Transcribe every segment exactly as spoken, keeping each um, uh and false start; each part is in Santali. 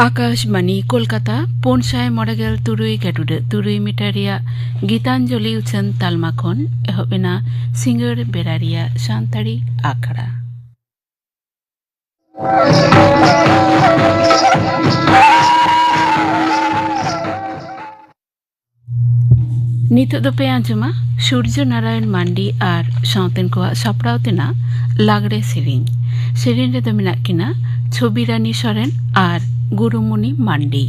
ᱟᱠᱟᱥᱵᱟᱱᱤ ᱠᱳᱞᱠᱟᱛᱟ, ᱯᱩᱱ ᱥᱟᱭ ᱢᱚᱬᱮ ᱜᱮᱞ ᱛᱩᱨᱩᱭ ᱜᱟᱹᱰᱩᱰᱟᱹ ᱛᱩᱨᱩᱭ ᱢᱤᱴᱟᱨ ᱨᱮᱭᱟᱜ ᱜᱤᱛᱟᱧᱡᱚᱞᱤ ᱩᱪᱷᱟᱹᱱ ᱛᱟᱞᱢᱟ ᱠᱷᱚᱱ ᱮᱦᱚᱵ ᱮᱱᱟ ᱥᱤᱸᱜᱟᱹᱲ ᱵᱮᱲᱟ ᱨᱮᱭᱟᱜ ᱥᱟᱱᱛᱟᱲᱤ ᱟᱠᱷᱲᱟ᱾ ᱱᱤᱛᱚᱜ ᱫᱚᱯᱮ ᱟᱸᱡᱚᱢᱟ ᱥᱩᱨᱡᱚ ᱱᱟᱨᱟᱭᱚᱱ ᱢᱟᱱᱰᱤ ᱟᱨ ᱥᱟᱶᱛᱮᱱ ᱠᱚᱣᱟᱜ ᱥᱟᱯᱲᱟᱣ ᱛᱮᱱᱟᱜ ᱞᱟᱜᱽᱲᱮ ᱥᱮᱨᱮᱧ᱾ ᱥᱮᱨᱮᱧ ᱨᱮᱫᱚ ᱢᱮᱱᱟᱜ ᱠᱤᱱᱟ ᱪᱷᱚᱵᱤᱨᱟᱱᱤ ᱥᱚᱨᱮᱱ ᱟᱨ ᱜᱩᱨᱩᱢᱩᱱᱤ ᱢᱟᱱᱰᱤ᱾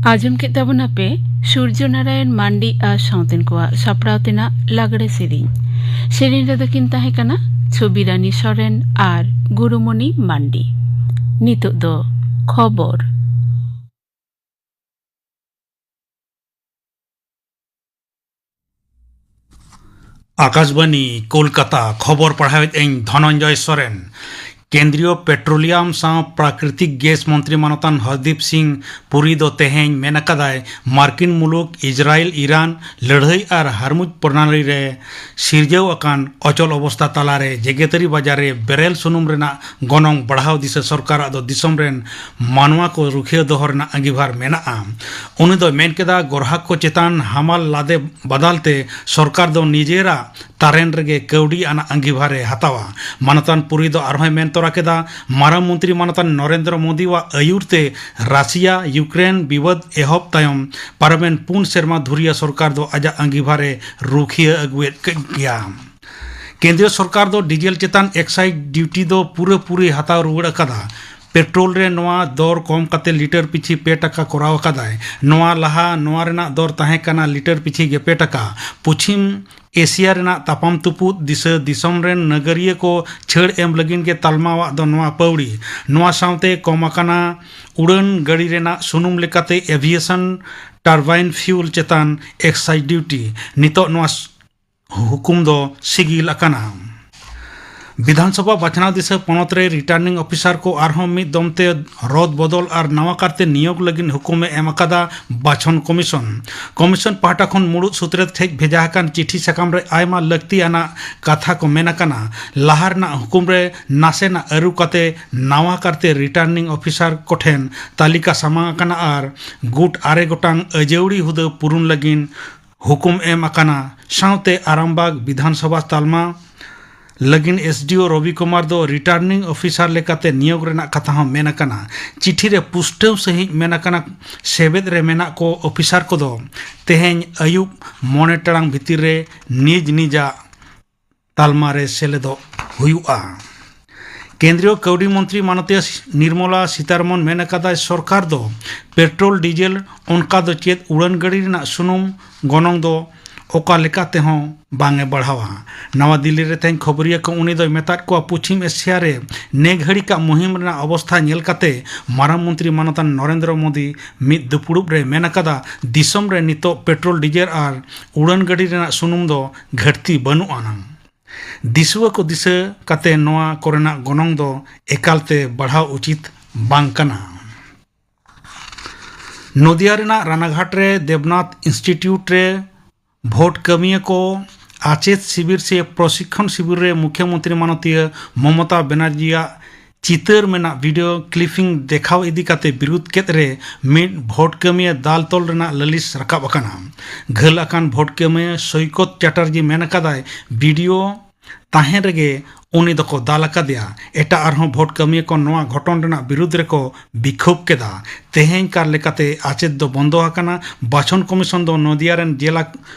ᱟᱸᱡᱚᱢ ᱠᱮᱫ ᱛᱟᱵᱚᱱᱟᱯᱮ ᱥᱩᱨᱡᱚ ᱱᱟᱨᱟᱭᱚᱱ ᱢᱟᱱᱰᱤ ᱟᱨ ᱥᱟᱶᱛᱮᱱ ᱠᱚᱣᱟᱜ ᱥᱟᱯᱲᱟᱣ ᱛᱮᱱᱟᱜ ᱞᱟᱜᱽᱲᱮ ᱥᱮᱨᱮᱧ᱾ ᱥᱮᱨᱮᱧ ᱨᱮᱫᱚ ᱠᱤᱱ ᱛᱟᱦᱮᱸ ᱠᱟᱱᱟ ᱪᱷᱚᱵᱤᱨᱟᱱᱤ ᱥᱚᱨᱮᱱ ᱟᱨ ᱜᱩᱨᱩᱢᱚᱱᱤ ᱢᱟᱱᱰᱤ᱾ ᱱᱤᱛᱚᱜ ᱫᱚ ᱠᱷᱚᱵᱚᱨ᱾ ᱟᱠᱟᱥᱵᱟᱱᱤ, ᱠᱳᱞᱠᱟᱛᱟ᱾ ᱠᱷᱚᱵᱚᱨ ᱯᱟᱲᱦᱟᱣᱮᱫ ᱟᱹᱧ ᱫᱷᱚᱱᱚᱱᱡᱚᱭ ᱥᱚᱨᱮᱱ᱾ ᱠᱮᱱᱫᱨᱤᱭᱚ ᱯᱮᱴᱨᱳᱞᱤᱭᱟᱢ ᱥᱟᱶ ᱯᱨᱟᱠᱨᱤᱛᱤᱠ ᱜᱮᱥ ᱢᱚᱱᱛᱨᱤ ᱢᱟᱱᱚᱛᱟᱱ ᱦᱚᱨᱫᱤᱯ ᱥᱤᱝ ᱯᱩᱨᱤ ᱫᱚ ᱛᱮᱦᱮᱧ ᱢᱮᱱ ᱟᱠᱟᱫᱟᱭ, ᱢᱟᱨᱠᱤᱱ ᱢᱩᱞᱩᱠ ᱤᱡᱽᱨᱟᱭᱮᱞ ᱤᱨᱟᱱ ᱞᱟᱹᱲᱦᱟᱹᱭ ᱟᱨ ᱦᱟᱨᱢᱩᱡᱽ ᱯᱨᱚᱱᱟᱞᱤ ᱨᱮ ᱥᱤᱨᱡᱟᱹᱣ ᱟᱠᱟᱱ ᱚᱪᱚᱞ ᱚᱵᱚᱥᱛᱟ ᱛᱟᱞᱟᱨᱮ ᱡᱮᱜᱮᱛᱟᱹᱨᱤ ᱵᱟᱡᱟᱨ ᱨᱮ ᱵᱮᱨᱮᱞ ᱥᱩᱱᱩᱢ ᱨᱮᱱᱟᱜ ᱜᱚᱱᱚᱝ ᱵᱟᱲᱦᱟᱣ ᱫᱤᱥᱟᱹ ᱥᱚᱨᱠᱟᱨᱟᱜ ᱫᱚ ᱫᱤᱥᱚᱢ ᱨᱮᱱ ᱢᱟᱱᱣᱟ ᱠᱚ ᱨᱩᱠᱷᱤᱭᱟᱹ ᱫᱚᱦᱚ ᱨᱮᱱᱟᱜ ᱟᱸᱜᱤᱵᱷᱟᱨ ᱢᱮᱱᱟᱜᱼᱟ᱾ ᱩᱱᱤ ᱫᱚᱭ ᱢᱮᱱ ᱠᱮᱫᱟ, ᱜᱚᱨᱦᱟᱠ ᱠᱚ ᱪᱮᱛᱟᱱ ᱦᱟᱢᱟᱞ ᱞᱟᱫᱮ ᱵᱟᱫᱟᱞ ᱛᱮ ᱥᱚᱨᱠᱟᱨ ᱫᱚ ᱱᱤᱡᱮᱨᱟᱜ ᱛᱟᱨᱮᱱ ᱨᱮᱜᱮ ᱠᱟᱹᱣᱰᱤ ᱟᱱᱟᱜ ᱟᱸᱜᱤᱵᱷᱟᱨ ᱮ ᱦᱟᱛᱟᱣᱟ᱾ ᱢᱟᱱᱚᱛᱟᱱ ᱯᱩᱨᱤ ᱫᱚ ᱟᱨᱦᱚᱸᱭ ᱢᱮᱱ ᱛᱚᱨᱟ ᱠᱮᱫᱟ, ᱢᱟᱨᱟᱝ ᱢᱚᱱᱛᱨᱤ ᱢᱟᱱᱚᱛᱟᱱ ᱱᱚᱨᱮᱱᱫᱨᱚ ᱢᱳᱫᱤᱣᱟᱜ ᱟᱹᱭᱩᱨ ᱛᱮ ᱨᱟᱥᱤᱭᱟ ᱭᱩᱠᱨᱮᱱ ᱵᱤᱵᱟᱹᱫ ᱮᱦᱚᱵ ᱛᱟᱭᱚᱢ ᱯᱟᱨᱚᱢᱮᱱ ᱯᱩᱱ ᱥᱮᱨᱢᱟ ᱫᱷᱩᱨᱤᱭᱟᱹ ᱥᱚᱨᱠᱟᱨ ᱫᱚ ᱟᱡᱟᱜ ᱟᱸᱜᱤᱵᱷᱟᱨ ᱮ ᱨᱩᱠᱷᱤᱭᱟᱹ ᱟᱹᱜᱩᱭᱮᱫ ᱠᱮᱫ ᱜᱮᱭᱟ᱾ ᱠᱮᱱᱫᱨᱤᱭᱚ ᱥᱚᱨᱠᱟᱨ ᱫᱚ ᱰᱤᱡᱮᱞ ᱪᱮᱛᱟᱱ ᱮᱠᱥᱟᱭᱤᱡᱽ ᱰᱤᱭᱩᱴᱤ ᱫᱚ ᱯᱩᱨᱟᱹᱯᱩᱨᱤ ᱦᱟᱛᱟᱣ ᱨᱩᱣᱟᱹᱲ ᱟᱠᱟᱫᱟ᱾ ᱯᱮᱴᱨᱳᱞ ᱨᱮ ᱱᱚᱣᱟ ᱫᱚᱨ ᱠᱚᱢ ᱠᱟᱛᱮ ᱞᱤᱴᱟᱨ ᱯᱤᱪᱷᱤ ᱯᱮ ᱴᱟᱠᱟ ᱠᱚᱨᱟᱣ ᱟᱠᱟᱫᱟᱭ᱾ ᱱᱚᱣᱟ ᱞᱟᱦᱟ ᱱᱚᱣᱟ ᱨᱮᱱᱟᱜ ᱫᱚᱨ ᱛᱟᱦᱮᱸ ᱠᱟᱱᱟ ᱞᱤᱴᱟᱨ ᱯᱤᱪᱷᱤ ᱜᱮ ᱯᱮ ᱴᱟᱠᱟ᱾ ᱯᱚᱪᱷᱤᱢ ᱮᱥᱤᱭᱟ ᱨᱮᱱᱟᱜ ᱛᱟᱯᱟᱢ ᱛᱩᱯᱩᱫ ᱫᱤᱥᱟᱹ ᱫᱤᱥᱚᱢ ᱨᱮᱱ ᱱᱟᱜᱟᱨᱤᱭᱟᱹ ᱠᱚ ᱪᱷᱟᱹᱲ ᱮᱢ ᱞᱟᱹᱜᱤᱫ ᱜᱮ ᱛᱟᱞᱢᱟᱣᱟᱜ ᱫᱚ ᱱᱚᱣᱟ ᱯᱟᱹᱣᱲᱤ᱾ ᱱᱚᱣᱟ ᱥᱟᱶᱛᱮ ᱠᱚᱢ ᱟᱠᱟᱱᱟ ᱩᱰᱟᱹᱱ ᱜᱟᱹᱰᱤ ᱨᱮᱱᱟᱜ ᱥᱩᱱᱩᱢ ᱞᱮᱠᱟᱛᱮ ᱮᱵᱷᱤᱭᱮᱥᱚᱱ ᱴᱟᱨᱵᱟᱭᱤᱱ ᱯᱷᱤᱭᱩᱞ ᱪᱮᱛᱟᱱ ᱮᱠᱥᱟᱭᱤᱡᱽ ᱰᱤᱭᱩᱴᱤ᱾ ᱱᱤᱛᱚᱜ ᱱᱚᱣᱟ ᱦᱩᱠᱩᱢ ᱫᱚ ᱥᱤᱜᱤᱞ ᱟᱠᱟᱱᱟ᱾ ᱵᱤᱫᱷᱟᱱᱥᱚᱵᱷᱟ ᱵᱟᱪᱷᱱᱟᱣ ᱫᱤᱥᱟᱹ ᱯᱚᱱᱚᱛ ᱨᱮ ᱨᱤᱴᱟᱨᱱᱤᱝ ᱚᱯᱷᱤᱥᱟᱨ ᱠᱚ ᱟᱨᱦᱚᱸ ᱢᱤᱫ ᱫᱚᱢ ᱛᱮ ᱨᱚᱫ ᱵᱚᱫᱚᱞ ᱟᱨ ᱱᱟᱣᱟ ᱠᱟᱨᱛᱮ ᱱᱤᱭᱳᱜᱽ ᱞᱟᱹᱜᱤᱫ ᱦᱩᱠᱩᱢ ᱮ ᱮᱢ ᱟᱠᱟᱫᱟ ᱵᱟᱪᱷᱚᱱ ᱠᱚᱢᱤᱥᱚᱱ᱾ ᱠᱚᱢᱤᱥᱚᱱ ᱯᱟᱦᱴᱟ ᱠᱷᱚᱱ ᱢᱩᱲᱩᱫ ᱥᱩᱛᱨᱮᱛ ᱴᱷᱮᱡ ᱵᱷᱮᱡᱟ ᱟᱠᱟᱱ ᱪᱤᱴᱷᱤ ᱥᱟᱠᱟᱢ ᱨᱮ ᱟᱭᱢᱟ ᱞᱟᱹᱠᱛᱤ ᱟᱱᱟᱜ ᱠᱟᱛᱷᱟ ᱠᱚ ᱢᱮᱱ ᱟᱠᱟᱱᱟ᱾ ᱞᱟᱦᱟ ᱨᱮᱱᱟᱜ ᱦᱩᱠᱩᱢ ᱨᱮ ᱱᱟᱥᱮᱱᱟᱜ ᱟᱹᱨᱩ ᱠᱟᱛᱮ ᱱᱟᱣᱟ ᱠᱟᱨᱛᱮ ᱨᱤᱴᱟᱨᱱᱤᱝ ᱚᱯᱷᱤᱥᱟᱨ ᱠᱚᱴᱷᱮᱱ ᱛᱟᱹᱞᱤᱠᱟ ᱥᱟᱢᱟᱝ ᱟᱠᱟᱱᱟ ᱟᱨ ᱜᱩᱴ ᱟᱨᱮ ᱜᱚᱴᱟᱝ ᱟᱹᱡᱟᱹᱣᱲᱤ ᱦᱩᱫᱟᱹ ᱯᱩᱨᱩᱱ ᱞᱟᱹᱜᱤᱫ ᱦᱩᱠᱩᱢ ᱮᱢ ᱟᱠᱟᱱᱟ᱾ ᱥᱟᱶᱛᱮ ᱟᱨᱟᱢᱵᱟᱜᱽ ᱵᱤᱫᱷᱟᱱ ᱥᱚᱵᱷᱟ ᱛᱟᱞᱢᱟ ᱞᱟᱹᱜᱤᱫ ᱮᱥ ᱰᱤ ᱳ ᱨᱚᱵᱤ ᱠᱩᱢᱟᱨ ᱫᱚ ᱨᱤᱴᱟᱨᱱᱤᱝ ᱚᱯᱷᱤᱥᱟᱨ ᱞᱮᱠᱟᱛᱮ ᱱᱤᱭᱳᱜᱽ ᱨᱮᱱᱟᱜ ᱠᱟᱛᱷᱟ ᱦᱚᱸ ᱢᱮᱱ ᱟᱠᱟᱱᱟ᱾ ᱪᱤᱴᱷᱤ ᱨᱮ ᱯᱩᱥᱴᱟᱹᱣ ᱥᱟᱺᱦᱤᱡ ᱢᱮᱱ ᱟᱠᱟᱱᱟ, ᱥᱮᱵᱮᱫ ᱨᱮ ᱢᱮᱱᱟᱜ ᱠᱚ ᱚᱯᱷᱤᱥᱟᱨ ᱠᱚᱫᱚ ᱛᱮᱦᱮᱧ ᱟᱹᱭᱩᱵ ᱢᱚᱬᱮ ᱴᱟᱲᱟᱝ ᱵᱷᱤᱛᱤᱨ ᱨᱮ ᱱᱤᱡ ᱱᱤᱡᱟᱜ ᱛᱟᱞᱢᱟ ᱨᱮ ᱥᱮᱞᱮᱫᱚᱜ ᱦᱩᱭᱩᱜᱼᱟ᱾ ᱠᱮᱱᱫᱨᱤᱭᱚ ᱠᱟᱹᱣᱰᱤ ᱢᱚᱱᱛᱨᱤ ᱢᱟᱱᱚᱛᱤᱭᱟᱹ ᱱᱤᱨᱢᱚᱞᱟ ᱥᱤᱛᱟᱨᱚᱢᱚᱱ ᱢᱮᱱ ᱟᱠᱟᱫᱟᱭ, ᱥᱚᱨᱠᱟᱨ ᱫᱚ ᱯᱮᱴᱨᱳᱞ, ᱰᱤᱡᱮᱞ, ᱚᱱᱠᱟ ᱫᱚ ᱪᱮᱫ ᱩᱰᱟᱹᱱ ᱜᱟᱹᱰᱤ ᱨᱮᱱᱟᱜ ᱥᱩᱱᱩᱢ ᱜᱚᱱᱚᱝ ᱫᱚ ᱚᱠᱟ ᱞᱮᱠᱟ ᱛᱮᱦᱚᱸ ᱵᱟᱝ ᱮ ᱵᱟᱲᱦᱟᱣᱟ᱾ ᱱᱟᱣᱟ ᱫᱤᱞᱞᱤ ᱨᱮ ᱛᱮᱦᱮᱧ ᱠᱷᱚᱵᱚᱨᱤᱭᱟᱹ ᱠᱚ ᱩᱱᱤ ᱫᱚᱭ ᱢᱮᱛᱟᱫ ᱠᱚᱣᱟ, ᱯᱚᱪᱷᱤᱢ ᱮᱥᱤᱭᱟ ᱨᱮ ᱱᱮ ᱜᱷᱟᱹᱲᱤᱠᱟᱜ ᱢᱩᱦᱤᱢ ᱨᱮᱱᱟᱜ ᱚᱵᱚᱥᱛᱷᱟ ᱧᱮᱞ ᱠᱟᱛᱮ ᱢᱟᱨᱟᱝ ᱢᱚᱱᱛᱨᱤ ᱢᱟᱱᱚᱛᱟᱱ ᱱᱚᱨᱮᱱᱫᱨᱚ ᱢᱳᱫᱤ ᱢᱤᱫ ᱫᱩᱯᱲᱩᱵ ᱨᱮ ᱢᱮᱱ ᱟᱠᱟᱫᱟ, ᱫᱤᱥᱚᱢ ᱨᱮ ᱱᱤᱛᱚᱜ ᱯᱮᱴᱨᱳᱞ, ᱰᱤᱡᱮᱞ ᱟᱨ ᱩᱰᱟᱹᱱ ᱜᱟᱹᱰᱤ ᱨᱮᱱᱟᱜ ᱥᱩᱱᱩᱢ ᱫᱚ ᱜᱷᱟᱹᱴᱛᱤ ᱵᱟᱹᱱᱩᱜ ᱟᱱᱟᱝ᱾ ᱫᱤᱥᱩᱣᱟᱹ ᱠᱚ ᱫᱤᱥᱟᱹ ᱠᱟᱛᱮ ᱱᱚᱣᱟ ᱠᱚᱨᱮᱱᱟᱜ ᱜᱚᱱᱚᱝ ᱫᱚ ᱮᱠᱟᱞᱛᱮ ᱵᱟᱲᱦᱟᱣ ᱩᱪᱤᱛ ᱵᱟᱝ ᱠᱟᱱᱟ᱾ ᱱᱚᱫᱤᱭᱟ ᱨᱮᱱᱟᱜ ᱨᱟᱱᱟᱜᱷᱟᱴ ᱨᱮ ᱫᱮᱵᱽᱱᱟᱛᱷ ᱤᱱᱥᱴᱤᱴᱤᱭᱩᱴ ᱨᱮ ᱵᱷᱳᱴ ᱠᱟᱹᱢᱤᱭᱟᱹ ᱠᱚ ᱟᱪᱮᱛ ᱥᱤᱵᱤᱨ ᱥᱮ ᱯᱨᱚᱥᱤᱠᱠᱷᱚᱱ ᱥᱤᱵᱤᱨ ᱨᱮ ᱢᱩᱠᱷᱭᱚᱢᱚᱱᱛᱨᱤ ᱢᱟᱱᱚᱛᱤᱭᱟᱹ ᱢᱚᱢᱚᱛᱟ ᱵᱮᱱᱟᱨᱡᱤᱭᱟᱜ ᱪᱤᱛᱟᱹᱨ ᱢᱮᱱᱟᱜ ᱵᱷᱤᱰᱤᱭᱳ ᱠᱞᱤᱯᱤᱝ ᱫᱮᱠᱷᱟᱣ ᱤᱫᱤ ᱠᱟᱛᱮ ᱵᱤᱨᱩᱫᱷ ᱠᱮᱫ ᱨᱮ ᱢᱤᱫ ᱵᱷᱳᱴ ᱠᱟᱹᱢᱤᱭᱟᱹ ᱫᱟᱞ ᱛᱚᱞ ᱨᱮᱱᱟᱜ ᱞᱟᱹᱞᱤᱥ ᱨᱟᱠᱟᱵ ᱟᱠᱟᱱᱟ᱾ ᱜᱷᱟᱹᱞ ᱟᱠᱟᱱ ᱵᱷᱳᱴ ᱠᱟᱹᱢᱤᱭᱟᱹ ᱥᱳᱭᱠᱚᱛ ᱪᱟᱴᱟᱨᱡᱤ ᱢᱮᱱ ᱟᱠᱟᱫᱟᱭ, ᱵᱷᱤᱰᱤᱭᱳ ᱛᱟᱦᱮᱸ ᱨᱮᱜᱮ ᱩᱱᱤ ᱫᱚᱠᱚ ᱫᱟᱞ ᱟᱠᱟᱫᱮᱭᱟ᱾ ᱮᱴᱟᱜ ᱟᱨᱦᱚᱸ ᱵᱷᱳᱴ ᱠᱟᱹᱢᱤᱭᱟᱹ ᱠᱚ ᱱᱚᱣᱟ ᱜᱷᱚᱴᱚᱱ ᱨᱮᱱᱟᱜ ᱵᱤᱨᱩᱫᱷ ᱨᱮᱠᱚ ᱵᱤᱠᱷᱳᱵ ᱠᱮᱫᱟ᱾ ᱛᱮᱦᱮᱧ ᱠᱟᱨ ᱞᱮᱠᱟᱛᱮ ᱟᱪᱮᱛ ᱫᱚ ᱵᱚᱱᱫᱚ ᱟᱠᱟᱱᱟ᱾ ᱵᱟᱪᱷᱚᱱ ᱠᱚᱢᱤᱥᱚᱱ ᱫᱚ ᱱᱚᱫᱤᱭᱟ ᱨᱮᱱ ᱡᱮᱞᱟ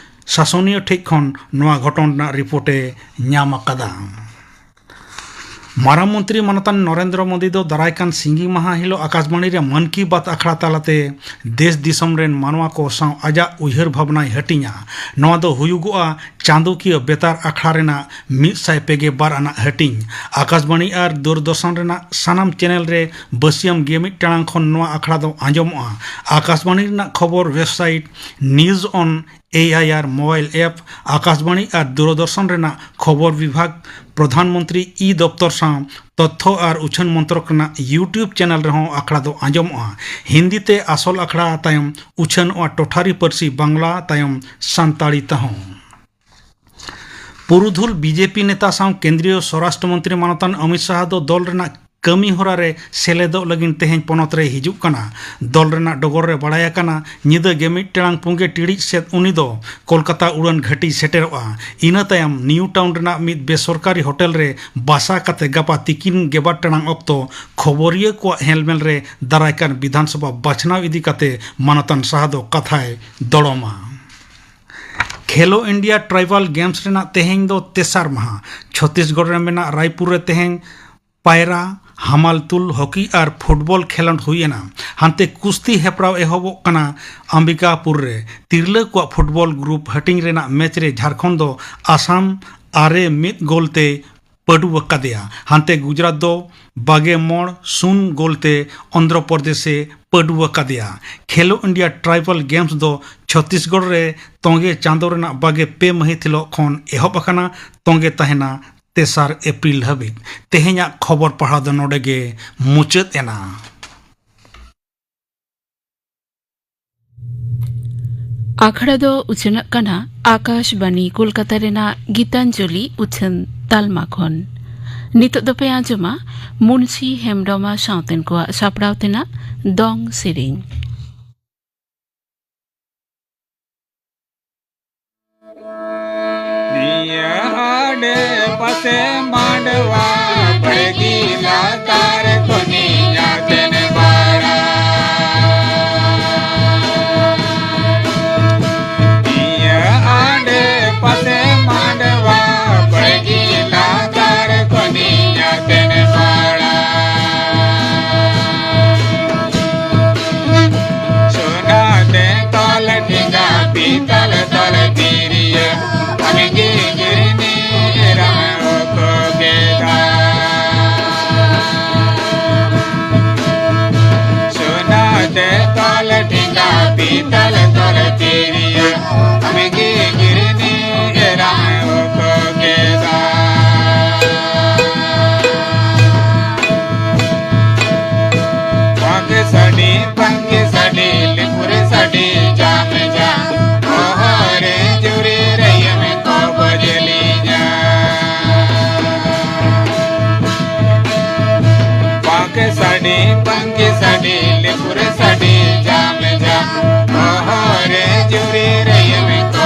ᱥᱟᱥᱚᱱᱤᱭᱟᱹ ᱴᱷᱮᱱ ᱠᱷᱚᱱ ᱱᱚᱣᱟ ᱜᱷᱚᱴᱚᱱ ᱨᱮᱱᱟᱜ ᱨᱤᱯᱳᱨᱴ ᱮ ᱧᱟᱢ ᱟᱠᱟᱫᱟ᱾ ᱢᱟᱨᱟᱝ ᱢᱚᱱᱛᱨᱤ ᱢᱟᱱᱚᱛᱟᱱ ᱱᱚᱨᱮᱱᱫᱨᱚ ᱢᱳᱫᱤ ᱫᱚ ᱫᱟᱨᱟᱭ ᱠᱟᱱ ᱥᱤᱸᱜᱤ ᱢᱟᱦᱟ ᱦᱤᱞᱳᱜ ᱟᱠᱟᱥᱵᱟᱬᱤ ᱨᱮ ᱢᱟᱱ ᱠᱤ ᱵᱟᱛ ᱟᱠᱷᱲᱟ ᱛᱟᱞᱟᱛᱮ ᱫᱮᱥ ᱫᱤᱥᱚᱢ ᱨᱮᱱ ᱢᱟᱱᱣᱟ ᱠᱚ ᱥᱟᱶ ᱟᱡᱟᱜ ᱩᱭᱦᱟᱹᱨ ᱵᱷᱟᱵᱽᱱᱟᱭ ᱦᱟᱹᱴᱤᱧᱟ᱾ ᱱᱚᱣᱟ ᱫᱚ ᱦᱩᱭᱩᱜᱚᱜᱼᱟ ᱪᱟᱸᱫᱚᱠᱤᱭᱟᱹ ᱵᱮᱛᱟᱨ ᱟᱠᱷᱲᱟ ᱨᱮᱱᱟᱜ ᱢᱤᱫ ᱥᱟᱭ ᱯᱮ ᱜᱮᱞ ᱵᱟᱨ ᱟᱱᱟᱜ ᱦᱟᱹᱴᱤᱧ᱾ ᱟᱠᱟᱥᱵᱟᱬᱤ ᱟᱨ ᱫᱩᱨᱫᱚᱨᱥᱚᱱ ᱨᱮᱱᱟᱜ ᱥᱟᱱᱟᱢ ᱪᱮᱱᱮᱞ ᱨᱮ ᱵᱟᱹᱥᱤᱭᱟᱹᱢ ᱜᱮᱞ ᱢᱤᱫ ᱴᱟᱲᱟᱝ ᱠᱷᱚᱱ ᱱᱚᱣᱟ ᱟᱠᱷᱲᱟ ᱫᱚ ᱟᱸᱡᱚᱢᱚᱜᱼᱟ᱾ ᱟᱠᱟᱥᱵᱟᱬᱤ ᱨᱮᱱᱟᱜ ᱠᱷᱚᱵᱚᱨ ᱣᱮᱵᱥᱟᱭᱤᱴ ᱱᱤᱭᱩᱡᱽ ᱚᱱ ᱮ ᱟᱭ ᱟᱨ ᱢᱳᱵᱟᱭᱤᱞ ᱮᱯ, ᱟᱠᱟᱥᱵᱟᱬᱤ ᱟᱨ ᱫᱩᱨᱫᱚᱨᱥᱚᱱ ᱨᱮᱱᱟᱜ ᱠᱷᱚᱵᱚᱨ ᱵᱤᱵᱷᱟᱜᱽ, ᱯᱨᱚᱫᱷᱟᱱ ᱢᱚᱱᱛᱨᱤ ᱤ ᱫᱚᱯᱛᱚᱨ ᱥᱟᱶ ᱛᱚᱛᱛᱷᱚ ᱟᱨ ᱩᱪᱷᱟᱹᱱ ᱢᱚᱱᱛᱨᱚᱠ ᱨᱮᱱᱟᱜ YouTube ᱪᱮᱱᱮᱞ ᱨᱮᱦᱚᱸ ᱟᱠᱷᱲᱟ ᱫᱚ ᱟᱸᱡᱚᱢᱚᱜᱼᱟ᱾ ᱦᱤᱱᱫᱤ ᱛᱮ ᱟᱥᱚᱞ ᱟᱠᱷᱲᱟ ᱛᱟᱭᱚᱢ ᱩᱪᱷᱟᱹᱱᱚᱜᱼᱟ ᱴᱚᱴᱷᱟᱨᱤ ᱯᱟᱹᱨᱥᱤ ᱵᱟᱝᱞᱟ ᱛᱟᱭᱚᱢ ᱥᱟᱱᱛᱟᱲᱤ ᱛᱮᱦᱚᱸ᱾ ᱯᱩᱨᱩᱫᱷᱩᱞ ᱵᱤᱡᱮᱯᱤ ᱱᱮᱛᱟ ᱥᱟᱶ ᱠᱮᱱᱫᱨᱤᱭᱚ ᱥᱚᱨᱟᱥᱴᱨᱚ ᱢᱚᱱᱛᱨᱤ ᱢᱟᱱᱚᱛᱟᱱ ᱚᱢᱤᱛ ᱥᱟᱦᱟ ᱫᱚ ᱫᱚᱞ ᱨᱮᱱᱟᱜ ᱠᱟᱹᱢᱤ ᱦᱚᱨᱟ ᱨᱮ ᱥᱮᱞᱮᱫᱚᱜ ᱞᱟᱹᱜᱤᱫ ᱛᱮᱦᱮᱧ ᱯᱚᱱᱚᱛ ᱨᱮ ᱦᱤᱡᱩᱜ ᱠᱟᱱᱟ᱾ ᱫᱚᱞ ᱨᱮᱱᱟᱜ ᱰᱚᱜᱚᱨ ᱨᱮ ᱵᱟᱲᱟᱭ ᱟᱠᱟᱱᱟ, ᱧᱤᱫᱟᱹ ᱜᱮᱞ ᱢᱤᱫ ᱴᱟᱲᱟᱝ ᱯᱩᱱ ᱜᱮᱞ ᱴᱤᱲᱤᱡ ᱥᱮᱫ ᱩᱱᱤ ᱫᱚ ᱠᱳᱞᱠᱟᱛᱟ ᱩᱰᱟᱹᱱ ᱜᱷᱟᱹᱴᱤᱭ ᱥᱮᱴᱮᱨᱚᱜᱼᱟ᱾ ᱤᱱᱟᱹ ᱛᱟᱭᱚᱢ ᱱᱤᱭᱩ ᱴᱟᱣᱩᱱ ᱨᱮᱱᱟᱜ ᱢᱤᱫ ᱵᱮᱥᱚᱨᱠᱟᱨᱤ ᱦᱳᱴᱮᱞ ᱨᱮ ᱵᱟᱥᱟ ᱠᱟᱛᱮ ᱜᱟᱯᱟ ᱛᱤᱠᱤᱱ ᱜᱮᱞ ᱵᱟᱨ ᱴᱟᱲᱟᱝ ᱚᱠᱛᱚ ᱠᱷᱚᱵᱚᱨᱤᱭᱟᱹ ᱠᱚᱣᱟᱜ ᱦᱮᱞᱢᱮᱞ ᱨᱮ ᱫᱟᱨᱟᱭ ᱠᱟᱱ ᱵᱤᱫᱷᱟᱱ ᱥᱚᱵᱷᱟ ᱵᱟᱪᱷᱱᱟᱣ ᱤᱫᱤ ᱠᱟᱛᱮ ᱢᱟᱱᱚᱛᱟᱱ ᱥᱟᱦᱟ ᱫᱚ ᱠᱟᱛᱷᱟᱭ ᱫᱚᱲᱚᱢᱟ᱾ ᱠᱷᱮᱞᱳ ᱤᱱᱰᱤᱭᱟ ᱴᱨᱟᱭᱵᱟᱞ ᱜᱮᱢᱥ ᱨᱮᱱᱟᱜ ᱛᱮᱦᱮᱧ ᱫᱚ ᱛᱮᱥᱟᱨ ᱢᱟᱦᱟ᱾ ᱪᱷᱚᱛᱤᱥᱜᱚᱲ ᱨᱮ ᱢᱮᱱᱟᱜ ᱨᱟᱭᱯᱩᱨ ᱨᱮ ᱛᱮᱦᱮᱧ ᱯᱟᱭᱨᱟ, ᱦᱟᱢᱟᱞ ᱛᱩᱞ, ᱦᱚᱠᱤ ᱟᱨ ᱯᱷᱩᱴᱵᱚᱞ ᱠᱷᱮᱞᱚᱸᱰ ᱦᱩᱭ ᱮᱱᱟ᱾ ᱦᱟᱱᱛᱮ ᱠᱩᱥᱛᱤ ᱦᱮᱯᱨᱟᱣ ᱮᱦᱚᱵᱚᱜ ᱠᱟᱱᱟ ᱟᱢᱵᱤᱠᱟᱯᱩᱨ ᱨᱮ᱾ ᱛᱤᱨᱞᱟᱹ ᱠᱚᱣᱟᱜ ᱯᱷᱩᱴᱵᱚᱞ ᱜᱨᱩᱯ ᱦᱟᱹᱴᱤᱧ ᱨᱮᱱᱟᱜ ᱢᱮᱪ ᱨᱮ ᱡᱷᱟᱲᱠᱷᱚᱸᱰ ᱫᱚ ᱟᱥᱟᱢ ᱟᱨᱮ ᱢᱤᱫ ᱜᱳᱞ ᱛᱮ ᱯᱟᱹᱰᱩ ᱟᱠᱟᱫᱮᱭᱟ᱾ ᱦᱟᱱᱛᱮ ᱜᱩᱡᱽᱨᱟᱴ ᱫᱚ ᱵᱟᱜᱮ ᱢᱚᱬ ᱥᱩᱱ ᱜᱳᱞ ᱛᱮ ᱚᱱᱫᱷᱨᱚ ᱯᱨᱚᱫᱮᱥ ᱮ ᱯᱟᱹᱰᱩ ᱟᱠᱟᱫᱮᱭᱟ᱾ ᱠᱷᱮᱞᱳ ᱤᱱᱰᱤᱭᱟ ᱴᱨᱟᱭᱵᱟᱞ ᱜᱮᱢᱥ ᱫᱚ ᱪᱷᱚᱛᱤᱥᱜᱚᱲ ᱨᱮ ᱛᱚᱸᱜᱮ ᱪᱟᱸᱫᱚ ᱨᱮᱱᱟᱜ ᱵᱟᱜᱮ ᱯᱮ ᱢᱟᱹᱦᱤᱛ ᱦᱤᱞᱳᱜ ᱠᱷᱚᱱ ᱮᱦᱚᱵ ᱟᱠᱟᱱᱟ᱾ ᱛᱚᱸᱜᱮ ᱛᱟᱦᱮᱱᱟ ᱛᱮᱥᱟᱨ ᱮᱯᱨᱤᱞ ᱦᱟᱹᱵᱤᱡ᱾ ᱛᱮᱦᱮᱧᱟᱜ ᱠᱷᱚᱵᱚᱨ ᱯᱟᱲᱦᱟᱣ ᱫᱚ ᱱᱚᱰᱮ ᱜᱮ ᱢᱩᱪᱟᱹᱫ ᱮᱱᱟ᱾ ᱟᱠᱷᱲᱟ ᱫᱚ ᱩᱪᱷᱟᱹᱱᱚᱜ ᱠᱟᱱᱟ ᱟᱠᱟᱥᱵᱟᱱᱤ ᱠᱳᱞᱠᱟᱛᱟ ᱨᱮᱱᱟᱜ ᱜᱤᱛᱟᱧᱡᱚᱞᱤ ᱩᱪᱷᱟᱹᱱ ᱛᱟᱞᱢᱟ ᱠᱷᱚᱱ᱾ ᱱᱤᱛᱚᱜ ᱫᱚᱯᱮ ᱟᱸᱡᱚᱢᱟ ᱢᱩᱱᱥᱤ ᱦᱮᱢᱵᱽᱨᱚᱢ ᱟᱨ ᱥᱟᱶᱛᱮᱱ ᱠᱚᱣᱟᱜ ᱥᱟᱯᱲᱟᱣ ᱛᱮᱱᱟᱜ ᱫᱚᱝ ᱥᱮᱨᱮᱧ᱾ ᱱᱤᱭᱟᱹ ᱟᱰᱮ ᱯᱟᱥᱮ ᱢᱟᱰᱣᱟ ᱵᱟᱲᱜᱤ ᱞᱟᱛᱟᱨ ᱠᱷᱚᱱᱤᱧ ᱟᱛᱮᱱ ᱵᱟᱲᱟ᱾ ᱱᱤᱭᱟᱹ ᱟᱰᱮ ᱯᱟᱥᱮ ᱢᱟᱰᱣᱟ ᱵᱟᱲᱜᱤ ᱞᱟᱛᱟᱨ ᱠᱷᱚᱱᱤᱧ ᱟᱛᱮᱱ ᱵᱟᱲᱟ᱾ ᱥᱚᱱᱟ ᱛᱮ ᱛᱚᱞ ᱴᱷᱮᱸᱜᱟ ᱯᱤᱛᱟᱞ ᱛᱚᱞ ᱛᱤᱨᱭᱟᱹ ᱟᱢᱜᱮ ᱜᱤᱨᱱᱤ ᱮᱨᱟᱢ ᱚᱠᱚ ᱠᱮᱫᱟ᱾ ᱥᱚᱱᱟ ᱛᱮ ᱛᱚᱞ ᱴᱷᱮᱸᱜᱟ ᱯᱤᱛᱟᱞ ᱛᱚᱞ ᱛᱤᱨᱭᱟᱹ ᱟᱢᱜᱮ ᱜᱤᱨᱱᱤ ᱮᱨᱟᱢ ᱚᱠᱚ ᱠᱮᱫᱟ᱾ ᱯᱟᱝᱠᱮ ᱥᱟᱰᱮ, ᱯᱟᱝᱠᱮ ᱥᱟᱰᱮ, ᱞᱤᱯᱩᱨᱮ ᱥᱟᱰᱮ, ᱡᱟᱢ ᱡᱟᱢ, ᱦᱚᱦᱚᱨᱮ ᱡᱩᱨᱤ ᱨᱮᱭᱟᱢ ᱠᱚ ᱵᱚᱡᱮᱞᱤᱧᱟ᱾ ᱯᱟᱝᱠᱮ ᱥᱟᱰᱮ, ᱯᱟᱝᱠᱮ ᱥᱟᱰᱮ, ᱞᱤᱯᱩᱨᱮ ᱥᱟᱰᱮ, ᱡᱟᱢ ᱡᱟᱢ, ᱦᱚᱦᱚᱨᱮ ᱡᱩᱨᱤ ᱨᱮᱭᱟᱢ ᱠᱚ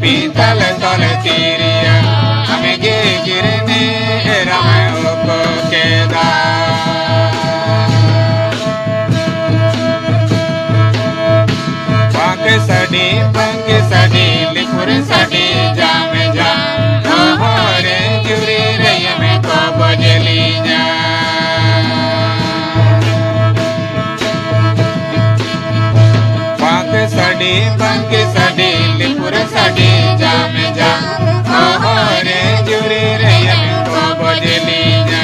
ᱛᱟᱞᱮ ᱛᱚᱞᱮ ᱛᱤᱨᱤᱭᱟ, ᱟᱢᱮ ᱜᱮ ᱜᱤᱨᱤᱱᱤ ᱮᱨᱟᱢᱮ ᱩᱠᱩ ᱠᱮᱫᱟ᱾ ᱯᱟᱸᱠᱮ ᱥᱟᱰᱤ, ᱯᱟᱸᱠᱮ ᱥᱟᱰᱤ, ᱞᱤᱯᱩᱨ ᱥᱟᱰᱤ, ᱡᱟᱢᱮ ᱡᱟᱢ, ᱦᱚᱦᱚᱨᱮ ᱡᱩᱨᱤ ᱨᱮ ᱭᱟᱢᱮ ᱠᱚ ᱵᱚᱡᱮᱞᱤᱧᱟ᱾ ᱯᱟᱸᱠᱮ ᱥᱟᱰᱤ, ᱯᱟᱸᱠᱮ ᱥᱟᱰᱤ, ᱞᱤᱯᱩᱨ ᱥᱟᱰᱤ, ᱡᱟᱢᱮ ᱡᱟᱢ, ᱦᱚᱦᱚᱨᱮ ᱡᱩᱨᱤ ᱨᱮ ᱭᱟᱢᱮ ᱠᱚ ᱵᱚᱡᱮᱞᱤᱧᱟ᱾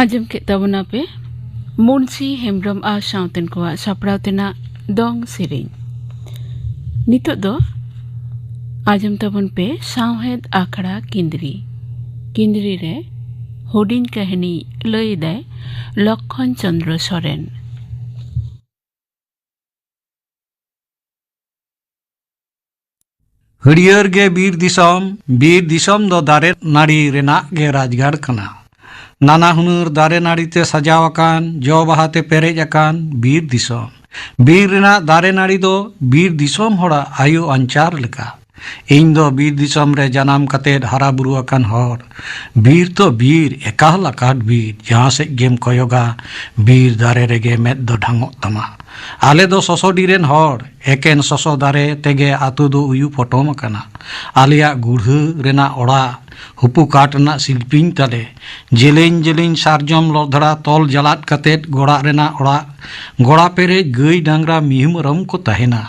ᱟᱸᱡᱚᱢ ᱠᱮᱫ ᱛᱟᱵᱚᱱᱟᱯᱮ ᱢᱩᱱᱥᱤ ᱦᱮᱢᱵᱨᱚᱢ ᱟᱨ ᱥᱟᱶᱛᱮᱱ ᱠᱚᱣᱟᱜ ᱥᱟᱯᱲᱟᱣ ᱛᱮᱱᱟᱜ ᱫᱚᱝ ᱥᱮᱨᱮᱧ᱾ ᱱᱤᱛᱚᱜ ᱫᱚ ᱟᱸᱡᱚᱢ ᱛᱟᱵᱚᱱ ᱯᱮ ᱥᱟᱶᱦᱮᱫ ᱟᱠᱷᱲᱟ ᱠᱤᱸᱫᱽᱨᱤ᱾ ᱠᱤᱸᱫᱽᱨᱤ ᱨᱮ ᱦᱩᱰᱤᱧ ᱠᱟᱹᱦᱱᱤ ᱞᱟᱹᱭ ᱮᱫᱟᱭ ᱞᱚᱠᱠᱷᱚᱱ ᱪᱚᱸᱫᱽᱨᱚ ᱥᱚᱨᱮᱱ᱾ ᱦᱟᱹᱨᱭᱟᱹᱲ ᱜᱮ ᱵᱤᱨ ᱫᱤᱥᱚᱢ, ᱵᱤᱨ ᱫᱤᱥᱚᱢ ᱫᱚ ᱫᱟᱨᱮ ᱱᱟᱹᱲᱤ ᱨᱮᱱᱟᱜ ᱜᱮ ᱨᱟᱡᱽᱜᱟᱲ ᱠᱟᱱᱟ᱾ ᱱᱟᱱᱟ ᱦᱩᱱᱟᱹᱨ ᱫᱟᱨᱮ ᱱᱟᱹᱲᱤ ᱛᱮ ᱥᱟᱡᱟᱣ ᱟᱠᱟᱱ, ᱡᱚ ᱵᱟᱦᱟ ᱛᱮ ᱯᱮᱨᱮᱡ ᱟᱠᱟᱱ ᱵᱤᱨ ᱫᱤᱥᱚᱢ᱾ ᱵᱤᱨ ᱨᱮᱱᱟᱜ ᱫᱟᱨᱮ ᱱᱟᱹᱲᱤ ᱫᱚ ᱵᱤᱨ ᱫᱤᱥᱚᱢ ᱦᱚᱲᱟᱜ ᱟᱭᱩ ᱟᱧᱪᱟᱨ ᱞᱮᱠᱟ᱾ ᱤᱧ ᱫᱚ ᱵᱤᱨ ᱫᱤᱥᱚᱢ ᱨᱮ ᱡᱟᱱᱟᱢ ᱠᱟᱛᱮᱫ ᱦᱟᱨᱟ ᱵᱩᱨᱩ ᱟᱠᱟᱱ ᱦᱚᱲ᱾ ᱵᱤᱨ ᱛᱚ ᱵᱤᱨ, ᱮᱠᱟᱞ ᱟᱠᱟᱴ ᱵᱤᱨ, ᱡᱟᱦᱟᱸ ᱥᱮᱫ ᱜᱮᱢ ᱠᱚᱭᱚᱜᱟ, ᱵᱤᱨ ᱫᱟᱨᱮ ᱨᱮᱜᱮ ᱢᱮᱫ ᱫᱚ ᱰᱷᱟᱝᱚᱜ ᱛᱟᱢᱟ᱾ ᱟᱞᱮ ᱫᱚ ᱥᱚᱥᱚᱰᱤ ᱨᱮᱱ ᱦᱚᱲ, ᱮᱠᱮᱱ ᱥᱚᱥᱚ ᱫᱟᱨᱮ ᱛᱮᱜᱮ ᱟᱛᱳ ᱫᱚ ᱩᱭᱩ ᱯᱚᱴᱚᱢ ᱟᱠᱟᱱᱟ᱾ ᱟᱞᱮᱭᱟᱜ ᱜᱩᱲᱦᱟᱹ ᱨᱮᱱᱟᱜ ᱚᱲᱟᱜ ᱦᱩᱯᱩ ᱠᱟᱴ ᱨᱮᱱᱟᱜ ᱥᱤᱞᱯᱤᱧ ᱛᱟᱞᱮ᱾ ᱡᱮᱞᱮᱧ ᱡᱮᱞᱮᱧ ᱥᱟᱨᱡᱚᱢ ᱞᱚᱫᱷᱲᱟ ᱛᱚᱞ ᱡᱟᱞᱟᱫ ᱠᱟᱛᱮᱫ ᱜᱚᱲᱟᱜ ᱨᱮᱱᱟᱜ ᱚᱲᱟᱜ, ᱜᱚᱲᱟ ᱯᱮᱨᱮᱡ ᱜᱟᱹᱭ ᱰᱟᱝᱨᱟ ᱢᱤᱦᱩ ᱢᱮᱨᱚᱢ ᱠᱚ ᱛᱟᱦᱮᱱᱟ᱾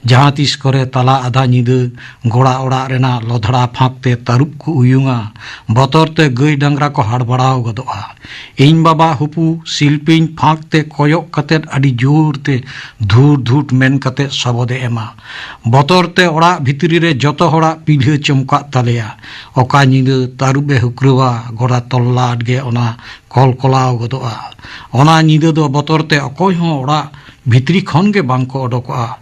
ᱡᱟᱦᱟᱸ ᱛᱤᱥ ᱠᱚᱨᱮ ᱛᱟᱞᱟ ᱟᱫᱷᱟ ᱧᱤᱫᱟᱹ ᱜᱚᱲᱟ ᱚᱲᱟᱜ ᱨᱮᱱᱟᱜ ᱞᱚᱫᱷᱲᱟ ᱯᱷᱟᱸᱠ ᱛᱮ ᱛᱟᱹᱨᱩᱵ ᱠᱚ ᱩᱭᱩᱝᱟ᱾ ᱵᱚᱛᱚᱨ ᱛᱮ ᱜᱟᱹᱭ ᱰᱟᱝᱨᱟ ᱠᱚ ᱦᱟᱲᱵᱟᱲᱟᱣ ᱜᱚᱫᱚᱜᱼᱟ᱾ ᱤᱧ ᱵᱟᱵᱟ ᱦᱩᱯᱩ ᱥᱤᱞᱯᱤᱧ ᱯᱷᱟᱸᱠ ᱛᱮ ᱠᱚᱭᱚᱜ ᱠᱟᱛᱮᱫ ᱟᱹᱰᱤ ᱡᱳᱨ ᱛᱮ ᱫᱷᱩᱲ ᱫᱷᱩᱴ ᱢᱮᱱ ᱠᱟᱛᱮᱫ ᱥᱚᱵᱚᱫᱮ ᱮᱢᱟ᱾ ᱵᱚᱛᱚᱨ ᱛᱮ ᱚᱲᱟᱜ ᱵᱷᱤᱛᱨᱤ ᱨᱮ ᱡᱚᱛᱚ ᱦᱚᱲᱟᱜ ᱯᱤᱞᱦᱟᱹ ᱪᱚᱢᱠᱟᱜ ᱛᱟᱞᱮᱭᱟ᱾ ᱚᱠᱟ ᱧᱤᱫᱟᱹ ᱛᱟᱹᱨᱩᱵ ᱮ ᱦᱩᱠᱨᱟᱹᱣᱟ, ᱜᱚᱲᱟ ᱛᱚᱞᱞᱟᱴ ᱜᱮ ᱚᱱᱟ ᱠᱚᱞᱠᱚᱞᱟᱣ ᱜᱚᱫᱚᱜᱼᱟ᱾ ᱚᱱᱟ ᱧᱤᱫᱟᱹ ᱫᱚ ᱵᱚᱛᱚᱨ ᱛᱮ ᱚᱠᱚᱭ ᱦᱚᱸ ᱚᱲᱟᱜ ᱵᱷᱤᱛᱨᱤ ᱠᱷᱚᱱ ᱜᱮ ᱵᱟᱝ ᱠᱚ ᱚᱰᱚᱠᱚᱜᱼᱟ᱾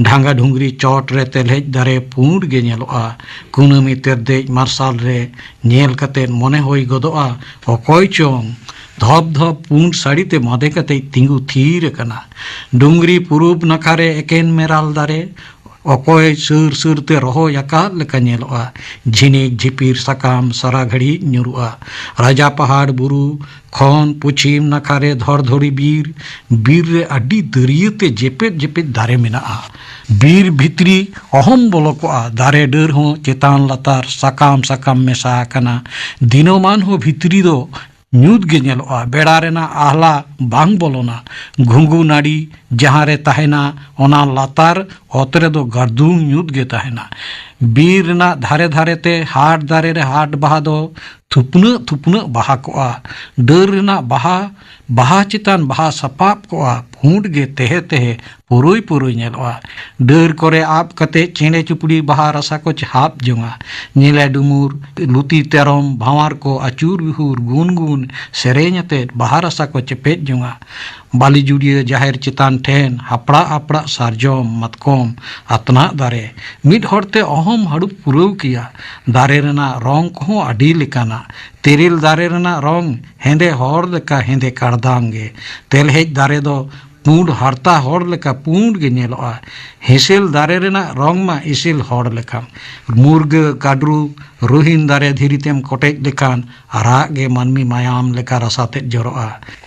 ᱰᱷᱟᱝᱜᱟ ᱰᱷᱩᱝᱜᱨᱤ ᱪᱚᱴ ᱨᱮ ᱛᱮᱞᱦᱮᱡ ᱫᱟᱨᱮ ᱯᱩᱸᱰ ᱜᱮ ᱧᱮᱞᱚᱜᱼᱟ᱾ ᱠᱩᱱᱟᱹᱢᱤ ᱛᱮᱨᱫᱮᱡ ᱢᱟᱨᱥᱟᱞ ᱨᱮ ᱧᱮᱞ ᱠᱟᱛᱮ ᱢᱚᱱᱮ ᱦᱩᱭ ᱜᱚᱫᱚᱜᱼᱟ, ᱚᱠᱚᱭ ᱪᱚᱝ ᱫᱷᱚᱯ ᱫᱷᱚᱯ ᱯᱩᱸᱰ ᱥᱟᱹᱲᱤ ᱛᱮ ᱢᱟᱫᱮ ᱠᱟᱛᱮ ᱛᱤᱸᱜᱩ ᱛᱷᱤᱨ ᱟᱠᱟᱱᱟ᱾ ᱰᱩᱝᱨᱤ ᱯᱩᱨᱩᱵ ᱱᱟᱠᱷᱟ ᱨᱮ ᱮᱠᱮᱱ ᱢᱮᱨᱟᱞ ᱫᱟᱨᱮ, ᱚᱠᱚᱭ ᱥᱟᱹᱨ ᱥᱟᱹᱨ ᱛᱮ ᱨᱚᱦᱚᱭ ᱟᱠᱟᱫ ᱞᱮᱠᱟ ᱧᱮᱞᱚᱜᱼᱟ᱾ ᱡᱷᱤᱱᱤᱠ ᱡᱷᱤᱯᱤᱨ ᱥᱟᱠᱟᱢ ᱥᱟᱨᱟ ᱜᱷᱟᱹᱲᱤᱡ ᱧᱩᱨᱩᱜᱼᱟ᱾ ᱨᱟᱡᱟ ᱯᱟᱦᱟᱲ ᱵᱩᱨᱩ ᱠᱷᱚᱱ ᱯᱚᱪᱷᱤᱢ ᱱᱟᱠᱷᱟ ᱨᱮ ᱫᱷᱚᱲᱫᱷᱚᱲᱤ ᱵᱤᱨ, ᱵᱤᱨ ᱨᱮ ᱟᱹᱰᱤ ᱫᱟᱹᱨᱭᱟᱹ ᱛᱮ ᱡᱮᱯᱮᱫ ᱡᱮᱯᱮᱫ ᱫᱟᱨᱮ ᱢᱮᱱᱟᱜᱼᱟ᱾ ᱵᱤᱨ ᱵᱷᱤᱛᱨᱤ ᱚᱦᱚᱢ ᱵᱚᱞᱚ ᱠᱚᱜᱼᱟ᱾ ᱫᱟᱨᱮ ᱰᱟᱹᱨ ᱦᱚᱸ ᱪᱮᱛᱟᱱ ᱞᱟᱛᱟᱨ ᱥᱟᱠᱟᱢ ᱥᱟᱠᱟᱢ ᱢᱮᱥᱟ ᱟᱠᱟᱱᱟ᱾ ᱫᱤᱱᱟᱹᱢᱟᱱ ᱦᱚᱸ ᱵᱷᱤᱛᱨᱤ ᱫᱚ ᱧᱩᱛ ᱜᱮ ᱧᱮᱞᱚᱜᱼᱟ᱾ ᱵᱮᱲᱟ ᱨᱮᱱᱟᱜ ᱟᱦᱞᱟ ᱵᱟᱝ ᱵᱚᱞᱚᱱᱟ᱾ ᱜᱷᱩᱸᱜᱩ ᱱᱟᱹᱲᱤ ᱡᱟᱦᱟᱸ ᱨᱮ ᱛᱟᱦᱮᱱᱟ, ᱚᱱᱟ ᱞᱟᱛᱟᱨ ᱚᱛ ᱨᱮᱫᱚ ᱜᱟᱨᱫᱩᱝ ᱧᱩᱛ ᱜᱮ ᱛᱟᱦᱮᱱᱟ᱾ ᱵᱤᱨ ᱨᱮᱱᱟᱜ ᱫᱷᱟᱨᱮ ᱫᱷᱟᱨᱮ ᱛᱮ ᱦᱟᱴ ᱫᱟᱨᱮ ᱨᱮ ᱦᱟᱴ ᱵᱟᱦᱟ ᱫᱚ ᱛᱷᱩᱯᱱᱟᱹᱜ ᱛᱷᱩᱯᱱᱟᱹᱜ ᱵᱟᱦᱟ ᱠᱚᱜᱼᱟ᱾ ᱰᱟᱹᱨ ᱨᱮᱱᱟᱜ ᱵᱟᱦᱟ, ᱵᱟᱦᱟ ᱪᱮᱛᱟᱱ ᱵᱟᱦᱟ ᱥᱟᱯᱟᱵ ᱠᱚᱜᱼᱟ, ᱯᱩᱸᱰ ᱜᱮ ᱛᱮᱦᱮ ᱛᱮᱦᱮ ᱯᱩᱨᱩᱭ ᱯᱩᱨᱩᱭ ᱧᱮᱞᱚᱜᱼᱟ᱾ ᱰᱟᱹᱨ ᱠᱚᱨᱮ ᱟᱵ ᱠᱟᱛᱮ ᱪᱮᱬᱮ ᱪᱩᱯᱲᱤ ᱵᱟᱦᱟ ᱨᱟᱥᱟ ᱠᱚ ᱪᱟᱦᱟᱵ ᱡᱚᱝᱟ᱾ ᱧᱮᱞᱮ ᱰᱩᱢᱩᱨ, ᱞᱩᱛᱤ ᱛᱮᱨᱚᱢ, ᱵᱷᱟᱶᱟᱨ ᱠᱚ ᱟᱹᱪᱩᱨ ᱵᱤᱦᱩᱨ ᱜᱩᱱ ᱜᱩᱱ ᱥᱮᱨᱮᱧ ᱟᱛᱮ ᱵᱟᱦᱟ ᱨᱟᱥᱟ ᱠᱚ ᱪᱮᱯᱮᱡ ᱡᱚᱝᱟ᱾ ᱵᱟᱹᱞᱤ ᱡᱩᱲᱤᱭᱟᱹ ᱡᱟᱦᱮᱨ ᱪᱮᱛᱟᱱ ᱴᱷᱮᱱ ᱦᱟᱯᱲᱟᱜ ᱦᱟᱯᱲᱟᱜ ᱥᱟᱨᱡᱚᱢ, ᱢᱟᱛᱠᱚᱢ, ᱟᱛᱱᱟᱜ ᱫᱟᱨᱮ᱾ ᱢᱤᱫ ᱦᱚᱲ ᱛᱮ ᱚᱦᱚᱢ ᱦᱟᱹᱲᱩᱵ ᱯᱩᱨᱟᱹᱣ ᱠᱮᱭᱟ᱾ ᱫᱟᱨᱮ ᱨᱮᱱᱟᱜ ᱨᱚᱝ ᱠᱚᱦᱚᱸ ᱟᱹᱰᱤ ᱞᱮᱠᱟᱱᱟ᱾ ᱛᱮᱨᱮᱞ ᱫᱟᱨᱮ ᱨᱮᱱᱟᱜ ᱨᱚᱝ ᱦᱮᱸᱫᱮ ᱦᱚᱲ ᱞᱮᱠᱟ ᱦᱮᱸᱫᱮ ᱠᱟᱲᱫᱟᱝ ᱜᱮ᱾ ᱛᱮᱞᱦᱮᱡ ᱫᱟᱨᱮ ᱫᱚ ᱯᱩᱸᱰ ᱦᱟᱨᱛᱟ ᱦᱚᱲ ᱞᱮᱠᱟ ᱯᱩᱸᱰ ᱜᱮ ᱧᱮᱞᱚᱜᱼᱟ᱾ ᱦᱮᱸᱥᱮᱞ ᱫᱟᱨᱮ ᱨᱮᱱᱟᱜ ᱨᱚᱝ ᱢᱟ ᱮᱥᱮᱞ ᱦᱚᱲ ᱞᱮᱠᱟ᱾ ᱢᱩᱨᱜᱟᱹ, ᱠᱟᱰᱨᱩ, ᱨᱩᱦᱤᱱ ᱫᱟᱨᱮ ᱫᱷᱤᱨᱤ ᱛᱮᱢ ᱠᱚᱴᱮᱡ ᱞᱮᱠᱷᱟᱱ ᱟᱨᱟᱜ ᱜᱮ ᱢᱟᱹᱱᱢᱤ ᱢᱟᱭᱟᱢ ᱞᱮᱠᱟ ᱨᱟᱥᱟ ᱛᱮᱫ ᱡᱚᱨᱚᱜᱼᱟ᱾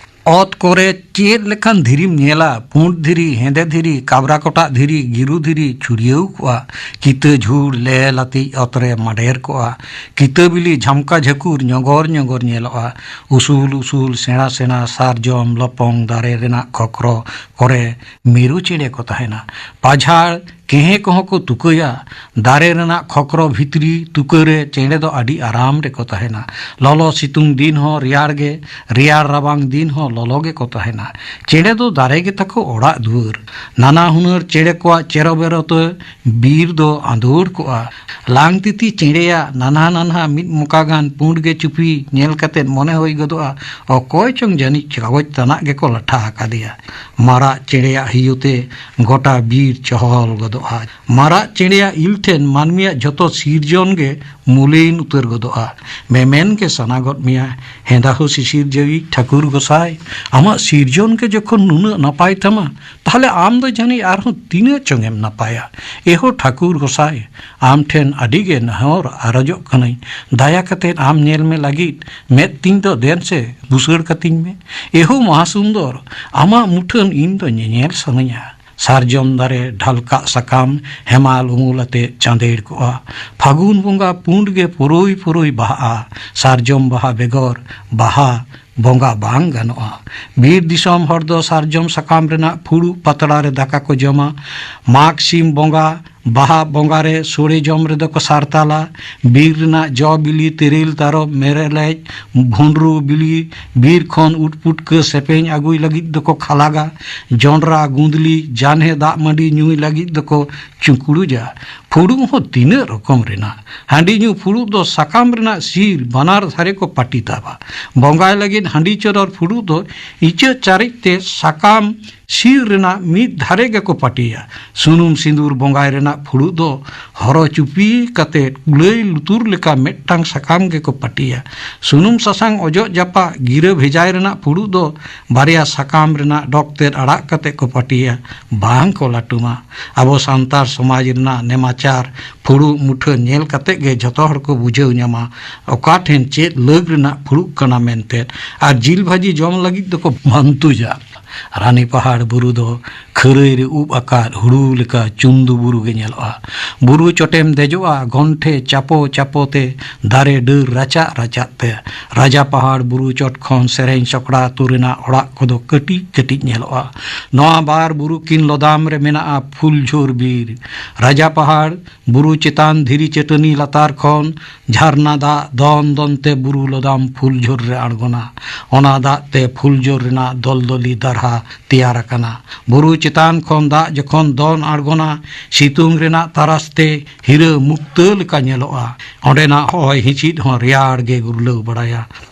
ᱚᱛ ᱠᱚᱨᱮ ᱪᱮᱫ ᱞᱮᱠᱟᱱ ᱫᱷᱤᱨᱤᱢ ᱧᱮᱞᱟ? ᱯᱩᱸᱰ ᱫᱷᱤᱨᱤ, ᱦᱮᱸᱫᱮ ᱫᱷᱤᱨᱤ, ᱠᱟᱵᱽᱨᱟ ᱠᱚᱴᱟᱜ ᱫᱷᱤᱨᱤ, ᱜᱤᱨᱩ ᱫᱷᱤᱨᱤ ᱪᱷᱩᱲᱭᱟᱹᱣ ᱠᱚᱜᱼᱟ᱾ ᱠᱤᱛᱟᱹ ᱡᱷᱩᱲ ᱞᱮ ᱞᱟᱹᱛᱤᱡ ᱚᱛ ᱨᱮ ᱢᱟᱰᱮᱨ ᱠᱚᱜᱼᱟ᱾ ᱠᱤᱛᱟᱹ ᱵᱤᱞᱤ ᱡᱷᱟᱢᱠᱟ ᱡᱷᱟᱹᱠᱩᱨ ᱧᱚᱜᱚᱨ ᱧᱚᱜᱚᱨ ᱧᱮᱞᱚᱜᱼᱟ᱾ ᱩᱥᱩᱞ ᱩᱥᱩᱞ ᱥᱮᱬᱟ ᱥᱮᱬᱟ ᱥᱟᱨᱡᱚᱢ ᱞᱚᱯᱚᱝ ᱫᱟᱨᱮ ᱨᱮᱱᱟᱜ ᱠᱷᱚᱠᱨᱚ ᱠᱚᱨᱮ ᱢᱤᱨᱩ ᱪᱮᱬᱮ ᱠᱚ ᱛᱟᱦᱮᱱᱟ᱾ ᱯᱟᱡᱷᱟᱲ ᱠᱮᱦᱮᱸ ᱠᱚᱦᱚᱸ ᱠᱚ ᱛᱩᱠᱟᱹᱭᱟ᱾ ᱫᱟᱨᱮ ᱨᱮᱱᱟᱜ ᱠᱷᱚᱠᱨᱚ ᱵᱷᱤᱛᱨᱤ ᱛᱩᱠᱟᱹ ᱨᱮ ᱪᱮᱬᱮ ᱫᱚ ᱟᱹᱰᱤ ᱟᱨᱟᱢ ᱨᱮᱠᱚ ᱛᱟᱦᱮᱱᱟ᱾ ᱞᱚᱞᱚ ᱥᱤᱛᱩᱝ ᱫᱤᱱ ᱦᱚᱸ ᱨᱮᱭᱟᱲ ᱜᱮ, ᱨᱮᱭᱟᱲ ᱨᱟᱵᱟᱝ ᱫᱤᱱ ᱦᱚᱸ ᱞᱚᱞᱚ ᱜᱮᱠᱚ ᱛᱟᱦᱮᱱᱟ᱾ ᱪᱮᱬᱮ ᱫᱚ ᱫᱟᱨᱮ ᱜᱮ ᱛᱟᱠᱚ ᱚᱲᱟᱜ ᱫᱩᱣᱟᱹᱨ᱾ ᱱᱟᱱᱟ ᱦᱩᱱᱟᱹᱨ ᱪᱮᱬᱮ ᱠᱚᱣᱟᱜ ᱪᱮᱨᱚ ᱵᱮᱨᱚ ᱛᱮ ᱵᱤᱨ ᱫᱚ ᱟᱸᱫᱳᱲ ᱠᱚᱜᱼᱟ᱾ ᱞᱟᱝ ᱛᱤᱛᱤ ᱪᱮᱬᱮᱭᱟᱜ ᱱᱟᱱᱦᱟ ᱱᱟᱱᱦᱟ ᱢᱤᱫ ᱢᱚᱠᱟ ᱜᱟᱱ ᱯᱩᱸᱰ ᱜᱮ ᱪᱩᱯᱤ ᱧᱮᱞ ᱠᱟᱛᱮ ᱢᱚᱱᱮ ᱦᱩᱭ ᱜᱚᱫᱚᱜᱼᱟ, ᱚᱠᱚᱭ ᱪᱚᱝ ᱡᱟᱹᱱᱤᱡ ᱠᱟᱜᱚᱡᱽ ᱛᱟᱱᱟᱜ ᱜᱮᱠᱚ ᱞᱟᱴᱷᱟ ᱟᱠᱟᱫᱮᱭᱟ᱾ ᱢᱟᱨᱟᱜ ᱪᱮᱬᱮᱭᱟᱜ ᱦᱤᱭᱩ ᱛᱮ ᱜᱚᱴᱟ ᱵᱤᱨ ᱪᱚᱦᱚᱞ ᱜᱚᱫᱚᱜᱼᱟ᱾ ᱫᱚᱜᱼᱟ᱾ ᱢᱟᱨᱟᱜ ᱪᱮᱬᱮᱭᱟᱜ ᱤᱞ ᱴᱷᱮᱱ ᱢᱟᱹᱱᱢᱤᱭᱟᱜ ᱡᱷᱚᱛᱚ ᱥᱤᱨᱡᱚᱱ ᱜᱮ ᱢᱩᱞᱤᱱ ᱩᱛᱟᱹᱨ ᱜᱚᱫᱚᱜᱼᱟ᱾ ᱢᱮᱢᱮᱱ ᱜᱮ ᱥᱟᱱᱟ ᱜᱚᱫ ᱢᱮᱭᱟ, ᱦᱮᱸᱫᱟ ᱦᱚᱸ ᱥᱤᱥᱤᱨ ᱡᱟᱹᱣᱤᱡ ᱴᱷᱟᱹᱠᱩᱨ ᱜᱚᱸᱥᱟᱭ, ᱟᱢᱟᱜ ᱥᱤᱨᱡᱚᱱ ᱜᱮ ᱡᱚᱠᱷᱚᱱ ᱱᱩᱱᱟᱹᱜ ᱱᱟᱯᱟᱭ ᱛᱟᱢᱟ, ᱛᱟᱦᱞᱮ ᱟᱢ ᱫᱚ ᱡᱟᱹᱱᱤᱡ ᱟᱨᱦᱚᱸ ᱛᱤᱱᱟᱹᱜ ᱪᱚᱝ ᱮᱢ ᱱᱟᱯᱟᱭᱟ᱾ ᱮᱦᱳ ᱴᱷᱟᱹᱠᱩᱨ ᱜᱚᱸᱥᱟᱭ, ᱟᱢ ᱴᱷᱮᱱ ᱟᱹᱰᱤ ᱜᱮ ᱱᱮᱦᱚᱨ ᱟᱨᱚᱡᱚᱜ ᱠᱟᱹᱱᱟᱹᱧ, ᱫᱟᱭᱟ ᱠᱟᱛᱮᱫ ᱟᱢ ᱧᱮᱞ ᱢᱮ ᱞᱟᱹᱜᱤᱫ ᱢᱮᱫ ᱛᱤᱧ ᱫᱚ ᱫᱮᱱ ᱥᱮ ᱵᱩᱥᱟᱹᱲ ᱠᱟᱹᱛᱤᱧ ᱢᱮ᱾ ᱮᱦᱳ ᱢᱚᱦᱟᱥᱩᱱᱫᱚᱨ, ᱟᱢᱟᱜ ᱢᱩᱴᱷᱟᱹᱱ ᱤᱧ ᱫᱚ ᱧᱮᱧᱮᱞ ᱥᱟᱱᱟᱧᱟ᱾ ᱥᱟᱨᱡᱚᱢ ᱫᱟᱨᱮ ᱰᱷᱟᱞᱠᱟᱜ ᱥᱟᱠᱟᱢ ᱦᱮᱢᱟᱞ ᱩᱢᱩᱞ ᱟᱛᱮ ᱪᱟᱸᱫᱮᱲ ᱠᱚᱜᱼᱟ᱾ ᱯᱷᱟᱹᱜᱩᱱ ᱵᱚᱸᱜᱟ ᱯᱩᱸᱰ ᱜᱮ ᱯᱩᱨᱩᱭ ᱯᱩᱨᱩᱭ ᱵᱟᱦᱟᱜᱼᱟ᱾ ᱥᱟᱨᱡᱚᱢ ᱵᱟᱦᱟ ᱵᱮᱜᱚᱨ ᱵᱟᱦᱟ ᱵᱚᱸᱜᱟ ᱵᱟᱝ ᱜᱟᱱᱚᱜᱼᱟ᱾ ᱵᱤᱨ ᱫᱤᱥᱚᱢ ᱦᱚᱲ ᱫᱚ ᱥᱟᱨᱡᱚᱢ ᱥᱟᱠᱟᱢ ᱨᱮᱱᱟᱜ ᱯᱷᱩᱲᱩᱜ ᱯᱟᱛᱲᱟ ᱨᱮ ᱫᱟᱠᱟ ᱠᱚ ᱡᱚᱢᱟ᱾ ᱢᱟᱜᱽ ᱥᱤᱢ ᱵᱚᱸᱜᱟ ᱵᱟᱦᱟ ᱵᱚᱸᱜᱟ ᱨᱮ ᱥᱳᱲᱮ ᱡᱚᱢ ᱨᱮᱫᱚ ᱠᱚ ᱥᱟᱨᱛᱟᱞᱟ᱾ ᱵᱤᱨ ᱨᱮᱱᱟᱜ ᱡᱚ ᱵᱤᱞᱤ, ᱛᱮᱨᱮᱞ, ᱛᱟᱨᱚᱵ, ᱢᱮᱨᱮᱞᱮᱡ, ᱵᱷᱩᱸᱰᱨᱩ ᱵᱤᱞᱤ, ᱵᱤᱨ ᱠᱷᱚᱱ ᱩᱴ ᱯᱩᱴᱠᱟᱹ ᱥᱮᱯᱮᱧ ᱟᱹᱜᱩᱭ ᱞᱟᱹᱜᱤᱫ ᱫᱚᱠᱚ ᱠᱷᱟᱞᱟᱜᱟ᱾ ᱡᱚᱸᱰᱨᱟ, ᱜᱩᱸᱫᱽᱞᱤ, ᱡᱟᱱᱦᱮ ᱫᱟᱜ ᱢᱟᱹᱰᱤ ᱧᱩᱭ ᱞᱟᱹᱜᱤᱫ ᱫᱚᱠᱚ ᱪᱩᱸᱠᱲᱩᱡᱟ᱾ ᱯᱷᱩᱲᱩᱜ ᱦᱚᱸ ᱛᱤᱱᱟᱹᱜ ᱨᱚᱠᱚᱢ ᱨᱮᱱᱟᱜ᱾ ᱦᱟᱺᱰᱤ ᱧᱩ ᱯᱷᱩᱲᱩᱜ ᱫᱚ ᱥᱟᱠᱟᱢ ᱨᱮᱱᱟᱜ ᱥᱤᱨ ᱵᱟᱱᱟᱨ ᱫᱷᱟᱨᱮ ᱠᱚ ᱯᱟᱹᱴᱤ ᱛᱟᱵᱟ᱾ ᱵᱚᱸᱜᱟᱭ ᱞᱟᱹᱜᱤᱫ ᱦᱟᱺᱰᱤ ᱪᱚᱰᱚᱨ ᱯᱷᱩᱲᱩᱜ ᱫᱚ ᱤᱪᱟᱹᱜ ᱪᱟᱨᱮᱡ ᱛᱮ ᱥᱟᱠᱟᱢ ᱥᱤᱨ ᱨᱮᱱᱟᱜ ᱢᱤᱫ ᱫᱷᱟᱨᱮ ᱜᱮᱠᱚ ᱯᱟᱹᱴᱤᱭᱟ᱾ ᱥᱩᱱᱩᱢ ᱥᱤᱸᱫᱩᱨ ᱵᱚᱸᱜᱟᱭ ᱨᱮᱱᱟᱜ ᱯᱷᱩᱲᱩᱜ ᱫᱚ ᱦᱚᱨᱚ ᱪᱩᱯᱤ ᱠᱟᱛᱮ ᱠᱩᱞᱟᱹᱭ ᱞᱩᱛᱩᱨ ᱞᱮᱠᱟ ᱢᱤᱫᱴᱟᱝ ᱥᱟᱠᱟᱢ ᱜᱮᱠᱚ ᱯᱟᱹᱴᱤᱭᱟ᱾ ᱥᱩᱱᱩᱢ ᱥᱟᱥᱟᱝ ᱚᱡᱚᱜ ᱡᱟᱯᱟᱜ ᱜᱤᱨᱟᱹ ᱵᱷᱮᱡᱟᱭ ᱨᱮᱱᱟᱜ ᱯᱷᱩᱲᱩᱜ ᱫᱚ ᱵᱟᱨᱭᱟ ᱥᱟᱠᱟᱢ ᱨᱮᱱᱟᱜ ᱰᱚᱜᱽ ᱛᱮᱫ ᱟᱲᱟᱜ ᱠᱟᱛᱮ ᱠᱚ ᱯᱟᱹᱴᱤᱭᱟ, ᱵᱟᱝ ᱠᱚ ᱞᱟᱹᱴᱩᱢᱟ᱾ ᱟᱵᱚ ᱥᱟᱱᱛᱟᱲ ᱥᱚᱢᱟᱡᱽ ᱨᱮᱱᱟᱜ ᱱᱮᱢᱟᱪᱟᱨ ᱯᱷᱩᱲᱩᱜ ᱢᱩᱴᱷᱟᱹᱱ ᱧᱮᱞ ᱠᱟᱛᱮ ᱜᱮ ᱡᱚᱛᱚ ᱦᱚᱲ ᱠᱚ ᱵᱩᱡᱷᱟᱹᱣ ᱧᱟᱢᱟ ᱚᱠᱟ ᱴᱷᱮᱱ ᱪᱮᱫ ᱞᱟᱹᱜᱽ ᱨᱮᱱᱟᱜ ᱯᱷᱩᱲᱩᱜ ᱠᱟᱱᱟ ᱢᱮᱱᱛᱮ᱾ ᱟᱨ ᱡᱤᱞ ᱵᱷᱟᱹᱡᱤ ᱡᱚᱢ ᱞᱟᱹᱜᱤᱫ ᱫᱚᱠᱚ ᱢᱟᱱᱛᱩᱡᱟ᱾ ᱨᱟᱱᱤ ᱯᱟᱦᱟᱲ ᱵᱩᱨᱩ ᱫᱚ ᱠᱷᱟᱹᱨᱟᱹᱭ ᱨᱮ ᱩᱵ ᱟᱠᱟᱫ ᱦᱩᱲᱩ ᱞᱮᱠᱟ ᱪᱩᱱᱫᱩ ᱵᱩᱨᱩ ᱜᱮ ᱧᱮᱞᱚᱜᱼᱟ᱾ ᱵᱩᱨᱩ ᱪᱚᱴᱮᱢ ᱫᱮᱡᱚᱜᱼᱟ, ᱜᱚᱱᱴᱷᱮ ᱪᱟᱯᱚ ᱪᱟᱯᱚ ᱛᱮ ᱫᱟᱨᱮ ᱰᱟᱹᱨ ᱨᱟᱪᱟᱜ ᱨᱟᱪᱟᱜ ᱛᱮ᱾ ᱨᱟᱡᱟ ᱯᱟᱦᱟᱲ ᱵᱩᱨᱩ ᱪᱚᱴ ᱠᱷᱚᱱ ᱥᱮᱨᱮᱧ ᱥᱚᱠᱲᱟ ᱟᱹᱛᱩ ᱨᱮᱱᱟᱜ ᱚᱲᱟᱜ ᱠᱚᱫᱚ ᱠᱟᱹᱴᱤᱡ ᱠᱟᱹᱴᱤᱡ ᱧᱮᱞᱚᱜᱼᱟ᱾ ᱱᱚᱣᱟ ᱵᱟᱨ ᱵᱩᱨᱩ ᱠᱤᱱ ᱞᱚᱫᱟᱢ ᱨᱮ ᱢᱮᱱᱟᱜᱼᱟ ᱯᱷᱩᱞᱡᱷᱳᱨ ᱵᱤᱨ᱾ ᱨᱟᱡᱟ ᱯᱟᱦᱟᱲ ᱵᱩᱨᱩ ᱪᱮᱛᱟᱱ ᱫᱷᱤᱨᱤ ᱪᱟᱹᱴᱟᱹᱱᱤ ᱞᱟᱛᱟᱨ ᱠᱷᱚᱱ ᱡᱷᱟᱨᱱᱟ ᱫᱟᱜ ᱫᱚᱱ ᱫᱚᱱ ᱛᱮ ᱵᱩᱨᱩ ᱞᱚᱫᱟᱢ ᱯᱷᱩᱞᱡᱷᱳᱨ ᱨᱮ ᱟᱬᱜᱚᱱᱟ᱾ ᱚᱱᱟ ᱫᱟᱜ ᱛᱮ ᱯᱷᱩᱞᱡᱷᱳᱨ ᱨᱮᱱᱟᱜ ᱫᱚᱞᱫᱚᱞᱤ ᱫᱟᱨᱦᱟ ᱛᱮᱭᱟᱨ ᱟᱠᱟᱱᱟ᱾ ᱵᱩᱨᱩ ᱪᱮᱛᱟᱱ ᱠᱷᱚᱱ ᱫᱟᱜ ᱡᱚᱠᱷᱚᱱ ᱫᱚᱱ ᱟᱬᱜᱚᱱᱟ, ᱥᱤᱛᱩᱝ ᱨᱮᱱᱟᱜ ᱛᱟᱨᱟᱥ ᱛᱮ ᱦᱤᱨᱟᱹ ᱢᱩᱠᱛᱟᱹ ᱞᱮᱠᱟ ᱧᱮᱞᱚᱜᱼᱟ᱾ ᱚᱸᱰᱮᱱᱟᱜ ᱦᱚᱭ ᱦᱤᱸᱥᱤᱫ ᱦᱚᱸ ᱨᱮᱭᱟᱲ ᱜᱮ ᱜᱩᱨᱞᱟᱹᱣ ᱵᱟᱲᱟᱭᱟ᱾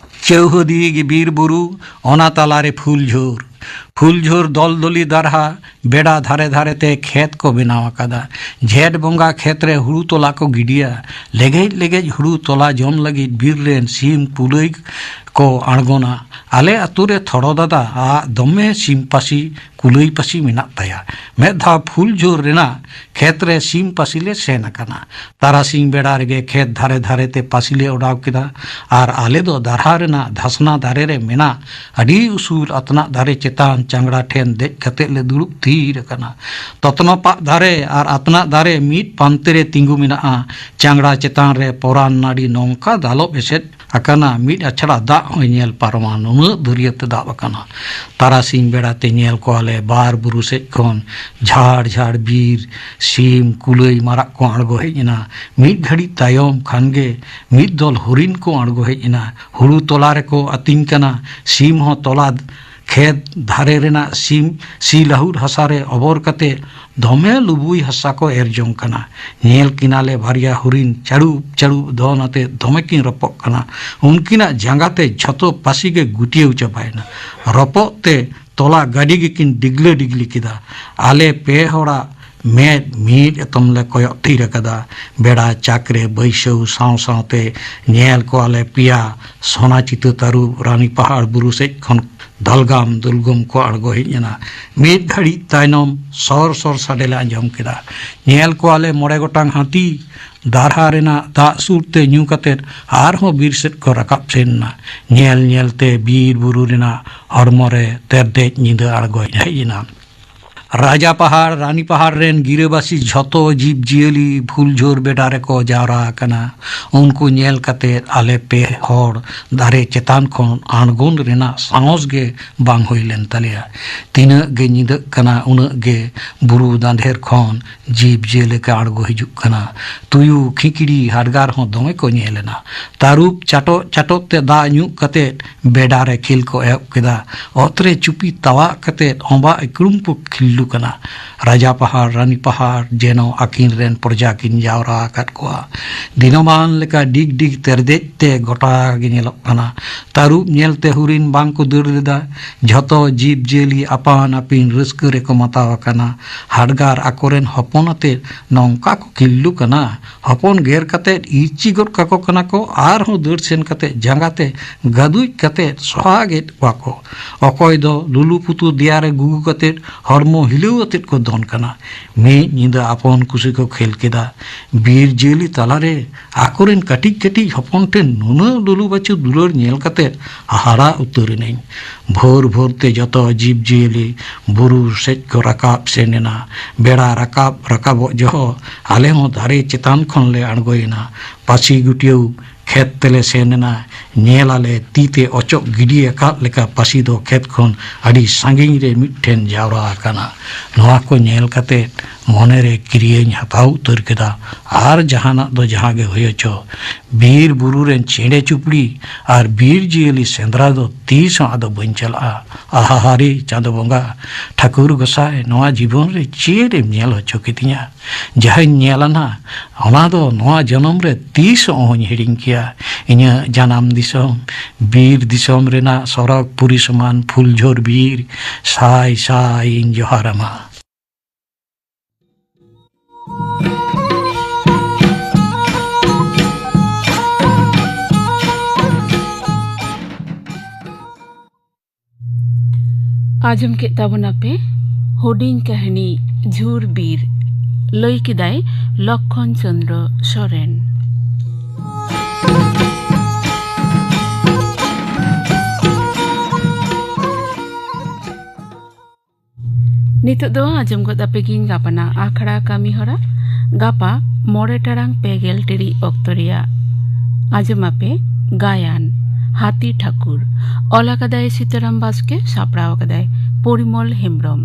ᱪᱟᱹᱣᱦᱟᱹᱫᱤ ᱜᱮ ᱵᱤᱨ ᱵᱩᱨᱩ, ᱚᱱᱟ ᱛᱟᱞᱟᱨᱮ ᱯᱷᱩᱞᱡᱷᱳᱨ᱾ ᱯᱷᱩᱞᱡᱷᱳᱨ ᱫᱚᱞᱫᱚᱞᱤ ᱫᱟᱨᱦᱟ ᱵᱮᱰᱟ ᱫᱷᱟᱨᱮ ᱫᱷᱟᱨᱮ ᱛᱮ ᱠᱷᱮᱛ ᱠᱚ ᱵᱮᱱᱟᱣ ᱟᱠᱟᱫᱟ᱾ ᱡᱷᱮᱸᱴ ᱵᱚᱸᱜᱟ ᱠᱷᱮᱛ ᱨᱮ ᱦᱩᱲᱩ ᱛᱚᱞᱟ ᱠᱚ ᱜᱤᱰᱤᱭᱟ᱾ ᱞᱮᱜᱮᱡ ᱞᱮᱜᱮᱡ ᱦᱩᱲᱩ ᱛᱚᱞᱟ ᱡᱚᱢ ᱞᱟᱹᱜᱤᱫ ᱵᱤᱨ ᱨᱮᱱ ᱥᱤᱢ ᱠᱩᱞᱟᱹᱭ ᱠᱚ ᱟᱬᱜᱚᱱᱟ᱾ ᱟᱞᱮ ᱟᱛᱳ ᱨᱮ ᱛᱷᱚᱲᱚ ᱫᱟᱫᱟ ᱟᱜ ᱫᱚᱢᱮ ᱥᱤᱢ ᱯᱟᱹᱥᱤ ᱠᱩᱞᱟᱹᱭ ᱯᱟᱹᱥᱤ ᱢᱮᱱᱟᱜ ᱛᱟᱭᱟ᱾ ᱢᱮᱫ ᱫᱷᱟᱣ ᱯᱷᱩᱞᱡᱷᱳᱨ ᱨᱮᱱᱟᱜ ᱠᱷᱮᱛ ᱨᱮ ᱥᱤᱢ ᱯᱟᱹᱥᱤ ᱞᱮ ᱥᱮᱱ ᱟᱠᱟᱱᱟ᱾ ᱛᱟᱨᱟᱥᱤᱧ ᱵᱮᱲᱟ ᱨᱮᱜᱮ ᱠᱷᱮᱛ ᱫᱷᱟᱨᱮ ᱫᱷᱟᱨᱮ ᱛᱮ ᱯᱟᱹᱥᱤ ᱞᱮ ᱚᱰᱟᱣ ᱠᱮᱫᱟ᱾ ᱟᱨ ᱟᱞᱮ ᱫᱚ ᱫᱟᱨᱦᱟ ᱨᱮᱱᱟᱜ ᱫᱷᱟᱥᱱᱟ ᱫᱟᱨᱮ ᱨᱮ ᱢᱮᱱᱟᱜ ᱟᱹᱰᱤ ᱩᱥᱩᱞ ᱟᱛᱱᱟᱜ ᱫᱟᱨᱮ ᱪᱮᱛᱟᱱ ᱪᱟᱝᱲᱟ ᱴᱷᱮᱱ ᱫᱮᱡ ᱠᱟᱛᱮ ᱞᱮ ᱫᱩᱲᱩᱵ ᱛᱷᱤᱨ ᱟᱠᱟᱱᱟ᱾ ᱛᱚᱛᱱᱚᱯᱟᱜ ᱫᱟᱨᱮ ᱟᱨ ᱟᱛᱱᱟᱜ ᱫᱟᱨᱮ ᱢᱤᱫ ᱯᱟᱱᱛᱮ ᱨᱮ ᱛᱤᱸᱜᱩ ᱢᱮᱱᱟᱜᱼᱟ᱾ ᱪᱟᱝᱲᱟ ᱪᱮᱛᱟᱱ ᱨᱮ ᱯᱚᱨᱟᱱ ᱱᱟᱹᱲᱤ ᱱᱚᱝᱠᱟ ᱫᱟᱞᱚᱵ ᱮᱥᱮᱫ ᱟᱠᱟᱱᱟ, ᱢᱤᱫ ᱟᱪᱷᱲᱟ ᱫᱟᱜ ᱦᱚᱸᱭ ᱧᱮᱞ ᱯᱟᱨᱚᱢᱟ, ᱱᱩᱱᱟᱹᱜ ᱫᱟᱹᱨᱭᱟᱹ ᱛᱮ ᱫᱟᱵ ᱟᱠᱟᱱᱟ᱾ ᱛᱟᱨᱟᱥᱤᱧ ᱵᱮᱲᱟ ᱛᱮ ᱧᱮᱞ ᱠᱚᱣᱟᱞᱮ ᱵᱟᱨ ᱵᱩᱨᱩ ᱥᱮᱫ ᱠᱷᱚᱱ ᱡᱷᱟᱲ ᱡᱷᱟᱲ ᱵᱤᱨ ᱥᱤᱢ, ᱠᱩᱞᱟᱹᱭ, ᱢᱟᱨᱟᱜ ᱠᱚ ᱟᱬᱜᱚ ᱦᱮᱡ ᱮᱱᱟ᱾ ᱢᱤᱫ ᱜᱷᱟᱹᱲᱤᱡ ᱛᱟᱭᱚᱢ ᱠᱷᱟᱱ ᱜᱮ ᱢᱤᱫ ᱫᱚᱞ ᱦᱚᱨᱤᱱ ᱠᱚ ᱟᱬᱜᱚ ᱦᱮᱡ ᱮᱱᱟ᱾ ᱦᱩᱲᱩ ᱛᱚᱞᱟ ᱨᱮᱠᱚ ᱟᱹᱛᱤᱧ ᱠᱟᱱᱟ᱾ ᱥᱤᱢ ᱦᱚᱸ ᱛᱚᱞᱟ ᱠᱷᱮᱛ ᱫᱷᱟᱨᱮ ᱨᱮᱱᱟᱜ ᱥᱤᱢ ᱥᱤ ᱞᱟᱹᱦᱩᱫ ᱦᱟᱥᱟ ᱨᱮ ᱚᱵᱚᱨ ᱠᱟᱛᱮ ᱫᱚᱢᱮ ᱞᱩᱵᱩᱭ ᱦᱟᱥᱟ ᱠᱚ ᱮᱨ ᱡᱚᱝ ᱠᱟᱱᱟ᱾ ᱧᱮᱞ ᱠᱤᱱᱟᱞᱮ ᱵᱟᱨᱭᱟ ᱦᱚᱨᱤᱱ ᱪᱟᱹᱲᱩᱵ ᱪᱟᱹᱲᱩᱵ ᱫᱚᱱ ᱟᱛᱮ ᱫᱚᱢᱮ ᱠᱤᱱ ᱨᱚᱯᱚᱜ ᱠᱟᱱᱟ᱾ ᱩᱱᱠᱤᱱᱟᱜ ᱡᱟᱸᱜᱟ ᱛᱮ ᱡᱷᱚᱛᱚ ᱯᱟᱹᱥᱤ ᱜᱮ ᱜᱩᱴᱭᱟᱹᱣ ᱪᱟᱵᱟᱭᱮᱱᱟ᱾ ᱨᱚᱯᱚᱜ ᱛᱮ ᱛᱚᱞᱟ ᱜᱟᱹᱰᱤ ᱜᱮᱠᱤᱱ ᱰᱤᱜᱽᱞᱟᱹ ᱰᱤᱜᱽᱞᱤ ᱠᱮᱫᱟ᱾ ᱟᱞᱮ ᱯᱮ ᱦᱚᱲᱟᱜ ᱢᱮᱫ ᱢᱤᱫ ᱮᱛᱚᱢ ᱞᱮ ᱠᱚᱭᱚᱜ ᱛᱷᱤᱨ ᱟᱠᱟᱫᱟ᱾ ᱵᱮᱲᱟ ᱪᱟᱠᱨᱮ ᱵᱟᱹᱭᱥᱟᱹᱣ ᱥᱟᱶ ᱥᱟᱶᱛᱮ ᱧᱮᱞ ᱠᱚᱣᱟᱞᱮ ᱯᱮᱭᱟ ᱥᱚᱱᱟ ᱪᱤᱛᱟᱹ ᱛᱟᱹᱨᱩᱵ ᱨᱟᱱᱤ ᱯᱟᱦᱟᱲ ᱵᱩᱨᱩ ᱥᱮᱫ ᱠᱷᱚᱱ ᱫᱟᱞᱜᱟᱢ ᱫᱩᱞᱜᱚᱢ ᱠᱚ ᱟᱬᱜᱚ ᱦᱮᱡ ᱮᱱᱟ᱾ ᱢᱤᱫ ᱜᱷᱟᱹᱲᱤᱡ ᱛᱟᱭᱱᱚᱢ ᱥᱚᱨ ᱥᱚᱨ ᱥᱟᱰᱮ ᱞᱮ ᱟᱸᱡᱚᱢ ᱠᱮᱫᱟ᱾ ᱧᱮᱞ ᱠᱚᱣᱟᱞᱮ ᱢᱚᱬᱮ ᱜᱚᱴᱟᱝ ᱦᱟᱹᱛᱤ ᱫᱟᱨᱦᱟ ᱨᱮᱱᱟᱜ ᱫᱟᱜ ᱥᱩᱨ ᱛᱮ ᱧᱩ ᱠᱟᱛᱮ ᱟᱨᱦᱚᱸ ᱵᱤᱨ ᱥᱮᱫ ᱠᱚ ᱨᱟᱠᱟᱵ ᱥᱮᱱ ᱮᱱᱟ᱾ ᱧᱮᱞ ᱧᱮᱞᱛᱮ ᱵᱤᱨ ᱵᱩᱨᱩ ᱨᱮᱱᱟᱜ ᱦᱚᱲᱢᱚ ᱨᱮ ᱛᱮᱨᱫᱮᱡ ᱧᱤᱫᱟᱹ ᱟᱬᱜᱚ ᱦᱮᱡ ᱮᱱᱟ᱾ ᱨᱟᱡᱟ ᱯᱟᱦᱟᱲ, ᱨᱟᱱᱤ ᱯᱟᱦᱟᱲ ᱨᱮᱱ ᱜᱤᱨᱟᱹᱵᱟᱹᱥᱤ ᱡᱷᱚᱛᱚ ᱡᱤᱵᱽ ᱡᱤᱭᱟᱹᱞᱤ ᱯᱷᱩᱞᱡᱷᱳᱨ ᱵᱮᱰᱟ ᱨᱮᱠᱚ ᱡᱟᱣᱨᱟ ᱟᱠᱟᱱᱟ᱾ ᱩᱱᱠᱩ ᱧᱮᱞ ᱠᱟᱛᱮ ᱟᱞᱮ ᱯᱮ ᱦᱚᱲ ᱫᱟᱨᱮ ᱪᱮᱛᱟᱱ ᱠᱷᱚᱱ ᱟᱬᱜᱚᱱ ᱨᱮᱱᱟᱜ ᱥᱟᱦᱚᱥ ᱜᱮ ᱵᱟᱝ ᱦᱩᱭ ᱞᱮᱱ ᱛᱟᱞᱮᱭᱟ᱾ ᱛᱤᱱᱟᱹᱜ ᱜᱮ ᱧᱤᱫᱟᱹᱜ ᱠᱟᱱᱟ, ᱩᱱᱟᱹᱜ ᱜᱮ ᱵᱩᱨᱩ ᱫᱟᱸᱫᱷᱮᱨ ᱠᱷᱚᱱ ᱡᱤᱵᱽ ᱡᱤᱭᱟᱹᱞᱤ ᱠᱚ ᱟᱬᱜᱚ ᱦᱤᱡᱩᱜ ᱠᱟᱱᱟ᱾ ᱛᱩᱭᱩ, ᱠᱷᱤᱠᱲᱤ, ᱦᱟᱰᱜᱟᱨ ᱦᱚᱸ ᱫᱚᱢᱮ ᱠᱚ ᱧᱮᱞ ᱮᱱᱟ᱾ ᱛᱟᱹᱨᱩᱵ ᱪᱟᱴᱚᱜ ᱪᱟᱴᱚᱜ ᱛᱮ ᱫᱟᱜ ᱧᱩᱜ ᱠᱟᱛᱮ ᱵᱮᱰᱟ ᱨᱮ ᱠᱷᱮᱞ ᱠᱚ ᱮᱦᱚᱵ ᱠᱮᱫᱟ᱾ ᱚᱛ ᱨᱮ ᱪᱩᱯᱤ ᱛᱟᱣᱟᱜ ᱠᱟᱛᱮ ᱚᱸᱵᱟᱜ ᱤᱠᱲᱩᱢ ᱠᱚ ᱠᱷᱤᱞᱰᱩ ᱠᱟᱱᱟ᱾ ᱨᱟᱡᱟ ᱯᱟᱦᱟᱲ, ᱨᱟᱱᱤ ᱯᱟᱦᱟᱲ, ᱡᱮᱱᱚ ᱟᱹᱠᱤᱱ ᱨᱮᱱ ᱯᱨᱚᱡᱟ ᱠᱤᱱ ᱡᱟᱣᱨᱟ ᱟᱠᱟᱫ ᱠᱚᱣᱟ᱾ ᱫᱤᱱᱟᱹᱢᱟᱱ ᱞᱮᱠᱟ ᱰᱤᱜᱽ ᱰᱤᱜᱽ ᱛᱮᱨᱫᱮᱡ ᱛᱮ ᱜᱚᱴᱟ ᱜᱮ ᱧᱮᱞᱚᱜ ᱠᱟᱱᱟ᱾ ᱛᱟᱹᱨᱩᱵ ᱧᱮᱞᱛᱮ ᱦᱚᱨᱤᱱ ᱵᱟᱝ ᱠᱚ ᱫᱟᱹᱲ ᱞᱮᱫᱟ᱾ ᱡᱷᱚᱛᱚ ᱡᱤᱵᱽ ᱡᱤᱭᱟᱹᱞᱤ ᱟᱯᱟᱱ ᱟᱹᱯᱤᱱ ᱨᱟᱹᱥᱠᱟᱹ ᱨᱮᱠᱚ ᱢᱟᱛᱟᱣ ᱟᱠᱟᱱᱟ᱾ ᱦᱟᱰᱜᱟᱨ ᱟᱠᱚᱨᱮᱱ ᱦᱚᱯᱚᱱ ᱟᱛᱮ ᱱᱚᱝᱠᱟ ᱠᱚ ᱠᱤᱞᱞᱩ ᱠᱟᱱᱟ᱾ ᱦᱚᱯᱚᱱ ᱜᱮᱨ ᱠᱟᱛᱮ ᱤᱨᱪᱤ ᱜᱚᱫ ᱠᱟᱠᱚ ᱠᱟᱱᱟ ᱠᱚ, ᱟᱨᱦᱚᱸ ᱫᱟᱹᱲ ᱥᱮᱱ ᱠᱟᱛᱮ ᱡᱟᱸᱜᱟ ᱛᱮ ᱜᱟᱫᱩᱡ ᱠᱟᱛᱮ ᱥᱚᱦᱟᱜᱮᱫ ᱠᱚᱣᱟ ᱠᱚ᱾ ᱚᱠᱚᱭ ᱫᱚ ᱞᱩᱞᱩ ᱯᱩᱛᱩ ᱫᱮᱭᱟ ᱨᱮ ᱜᱩᱜᱩ ᱠᱟᱛᱮ ᱦᱚᱲᱢᱚ ᱦᱤᱞᱟᱹᱣ ᱟᱛᱮᱫ ᱠᱚ ᱫᱚᱱ ᱠᱟᱱᱟ᱾ ᱢᱤᱫ ᱧᱤᱫᱟᱹ ᱟᱯᱚᱱ ᱠᱩᱥᱤ ᱠᱚ ᱠᱷᱮᱞ ᱠᱮᱫᱟ᱾ ᱵᱤᱨ ᱡᱤᱭᱟᱹᱞᱤ ᱛᱟᱞᱟᱨᱮ ᱟᱠᱚᱨᱮᱱ ᱠᱟᱹᱴᱤᱡ ᱠᱟᱹᱴᱤᱡ ᱦᱚᱯᱚᱱ ᱴᱷᱮᱱ ᱱᱩᱱᱟᱹᱜ ᱞᱩᱞᱩ ᱵᱟᱹᱪᱩ ᱫᱩᱞᱟᱹᱲ ᱧᱮᱞ ᱠᱟᱛᱮ ᱦᱟᱦᱟᱲᱟ ᱩᱛᱟᱹᱨ ᱮᱱᱟᱹᱧ᱾ ᱵᱷᱳᱨ ᱵᱷᱳᱨ ᱛᱮ ᱡᱚᱛᱚ ᱡᱤᱵᱽ ᱡᱤᱭᱟᱹᱞᱤ ᱵᱩᱨᱩ ᱥᱮᱫ ᱠᱚ ᱨᱟᱠᱟᱵ ᱥᱮᱱ ᱮᱱᱟ᱾ ᱵᱮᱲᱟ ᱨᱟᱠᱟᱵ ᱨᱟᱠᱟᱵᱚᱜ ᱡᱚᱦᱚᱜ ᱟᱞᱮ ᱦᱚᱸ ᱫᱟᱨᱮ ᱪᱮᱛᱟᱱ ᱠᱷᱚᱱ ᱞᱮ ᱟᱬᱜᱚᱭᱮᱱᱟ᱾ ᱯᱟᱹᱥᱤ ᱜᱩᱴᱭᱟᱹᱣ ᱠᱷᱮᱛ ᱛᱮᱞᱮ ᱥᱮᱱ ᱮᱱᱟ᱾ ᱧᱮᱞ ᱟᱞᱮ ᱛᱤ ᱛᱮ ᱚᱪᱚᱜ ᱜᱤᱰᱤ ᱟᱠᱟᱫ ᱞᱮᱠᱟ ᱯᱟᱹᱥᱤ ᱫᱚ ᱠᱷᱮᱛ ᱠᱷᱚᱱ ᱟᱹᱰᱤ ᱥᱟᱺᱜᱤᱧ ᱨᱮ ᱢᱤᱫᱴᱷᱮᱱ ᱡᱟᱣᱨᱟ ᱟᱠᱟᱱᱟ᱾ ᱱᱚᱣᱟ ᱠᱚ ᱧᱮᱞ ᱠᱟᱛᱮ ᱢᱚᱱᱮᱨᱮ ᱠᱤᱨᱤᱭᱟᱹᱧ ᱦᱟᱛᱟᱣ ᱩᱛᱟᱹᱨ ᱠᱮᱫᱟ᱾ ᱟᱨ ᱡᱟᱦᱟᱱᱟᱜ ᱫᱚ ᱡᱟᱦᱟᱸ ᱜᱮ ᱦᱩᱭ ᱦᱚᱪᱚ, ᱵᱤᱨ ᱵᱩᱨᱩ ᱨᱮᱱ ᱪᱮᱬᱮ ᱪᱩᱯᱲᱤ ᱟᱨ ᱵᱤᱨ ᱡᱤᱭᱟᱹᱞᱤ ᱥᱮᱸᱫᱽᱨᱟ ᱫᱚ ᱛᱤᱥ ᱦᱚᱸ ᱟᱫᱚ ᱵᱟᱹᱧ ᱪᱟᱞᱟᱜᱼᱟ᱾ ᱟᱦᱟᱦᱟᱨᱤ ᱪᱟᱸᱫᱚ ᱵᱚᱸᱜᱟ, ᱴᱷᱟᱹᱠᱩᱨ ᱜᱚᱸᱥᱟᱭ, ᱱᱚᱣᱟ ᱡᱤᱵᱚᱱ ᱨᱮ ᱪᱮᱫ ᱮᱢ ᱧᱮᱞ ᱦᱚᱪᱚ ᱠᱤᱫᱤᱧᱟ? ᱡᱟᱦᱟᱸᱧ ᱧᱮᱞ ᱟᱱᱟ, ᱚᱱᱟ ᱫᱚ ᱱᱚᱣᱟ ᱡᱚᱱᱚᱢ ᱨᱮ ᱛᱤᱥ ᱦᱚᱸ ᱚᱦᱚᱧ ᱦᱤᱲᱤᱧ ᱠᱮᱭᱟ᱾ ᱤᱧᱟᱹᱜ ᱡᱟᱱᱟᱢ ᱫᱤᱥᱚᱢ, ᱵᱤᱨ ᱫᱤᱥᱚᱢ ᱨᱮᱱᱟᱜ ᱥᱚᱨᱚᱜᱽ ᱯᱩᱨᱤ ᱥᱚᱢᱟᱱ ᱯᱷᱩᱞᱡᱷᱳᱨ ᱵᱤᱨ, ᱥᱟᱭ ᱥᱟᱭ ᱤᱧ ᱡᱚᱦᱟᱨ ᱟᱢᱟ᱾ ᱟᱸᱡᱚᱢ ᱠᱮᱫ ᱛᱟᱵᱚᱱᱟᱯᱮ ᱦᱩᱰᱤᱧ ᱠᱟᱹᱦᱱᱤ ᱡᱷᱩᱨ ᱵᱤᱨ᱾ ᱞᱟᱹᱭ ᱠᱮᱫᱟᱭ ᱞᱚᱠᱠᱷᱚᱱ ᱪᱚᱸᱫᱽᱨᱚ ᱥᱚᱨᱮᱱ᱾ ᱱᱤᱛᱚᱜ ᱫᱚ ᱟᱸᱡᱚᱢ ᱜᱚᱫ ᱟᱯᱮ ᱜᱤᱧ ᱜᱟᱯᱟᱱᱟᱜ ᱟᱠᱷᱲᱟ ᱠᱟᱹᱢᱤ ᱦᱚᱨᱟ᱾ ᱜᱟᱯᱟ ᱢᱚᱬᱮ ᱴᱟᱲᱟᱝ ᱯᱮ ᱜᱮᱞ ᱴᱤᱲᱤᱡ ᱚᱠᱛᱚ ᱨᱮᱭᱟᱜ ᱟᱸᱡᱚᱢ ᱟᱯᱮ ᱜᱟᱭᱟᱱ ᱦᱟᱹᱛᱤ ᱴᱷᱟᱹᱠᱩᱨ᱾ ᱚᱞ ᱟᱠᱟᱫᱟᱭ ᱥᱤᱛᱟᱨᱟᱢ ᱵᱟᱥᱠᱮ, ᱥᱟᱯᱲᱟᱣ ᱟᱠᱟᱫᱟᱭ ᱯᱚᱨᱤᱢᱚᱞ ᱦᱮᱢᱵᱽᱨᱚᱢ᱾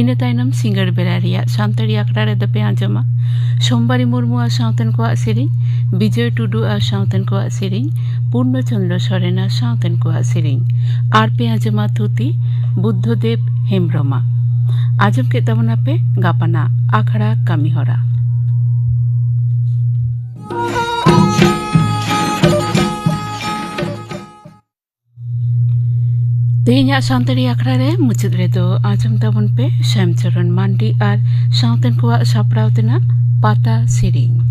ᱤᱱᱟᱹ ᱛᱟᱭᱱᱚᱢ ᱥᱤᱸᱜᱟᱹᱲ ᱵᱮᱲᱟ ᱨᱮᱭᱟᱜ ᱥᱟᱱᱛᱟᱲᱤ ᱟᱠᱷᱲᱟ ᱨᱮᱫᱚ ᱯᱮ ᱟᱸᱡᱚᱢᱟ ᱥᱳᱢᱵᱟᱨᱤ ᱢᱩᱨᱢᱩ ᱟᱨ ᱥᱟᱶᱛᱮᱱ ᱠᱚᱣᱟᱜ ᱥᱮᱨᱮᱧ, ᱵᱤᱡᱚᱭ ᱴᱩᱰᱩ ᱟᱨ ᱥᱟᱶᱛᱮᱱ ᱠᱚᱣᱟᱜ ᱥᱮᱨᱮᱧ, ᱯᱩᱨᱱᱚ ᱪᱚᱸᱫᱽᱨᱚ ᱥᱚᱨᱮᱱ ᱟᱨ ᱥᱟᱶᱛᱮᱱ ᱠᱚᱣᱟᱜ ᱥᱮᱨᱮᱧ, ᱟᱨ ᱯᱮ ᱟᱸᱡᱚᱢᱟ ᱛᱷᱩᱛᱤ ᱵᱩᱫᱽᱫᱷᱚᱫᱮᱵ ᱦᱮᱢᱵᱽᱨᱚᱢᱟᱜ᱾ ᱟᱸᱡᱚᱢ ᱠᱮᱫ ᱛᱟᱵᱚᱱᱟᱯᱮ ᱜᱟᱯᱟᱱᱟᱜ ᱟᱠᱷᱲᱟ ᱠᱟᱹᱢᱤ ᱦᱚᱨᱟ᱾ ᱛᱮᱦᱮᱧᱟᱜ ᱥᱟᱱᱛᱟᱲᱤ ᱟᱠᱷᱲᱟ ᱨᱮ ᱢᱩᱪᱟᱹᱫ ᱨᱮᱫᱚ ᱟᱸᱡᱚᱢ ᱛᱟᱵᱚᱱ ᱯᱮ ᱥᱭᱟᱢᱪᱚᱨᱚᱱ ᱢᱟᱱᱰᱤ ᱟᱨ ᱥᱟᱶᱛᱮᱱ ᱠᱚᱣᱟᱜ ᱥᱟᱯᱲᱟᱣ ᱛᱮᱱᱟᱜ ᱯᱟᱛᱟ ᱥᱮᱨᱮᱧ᱾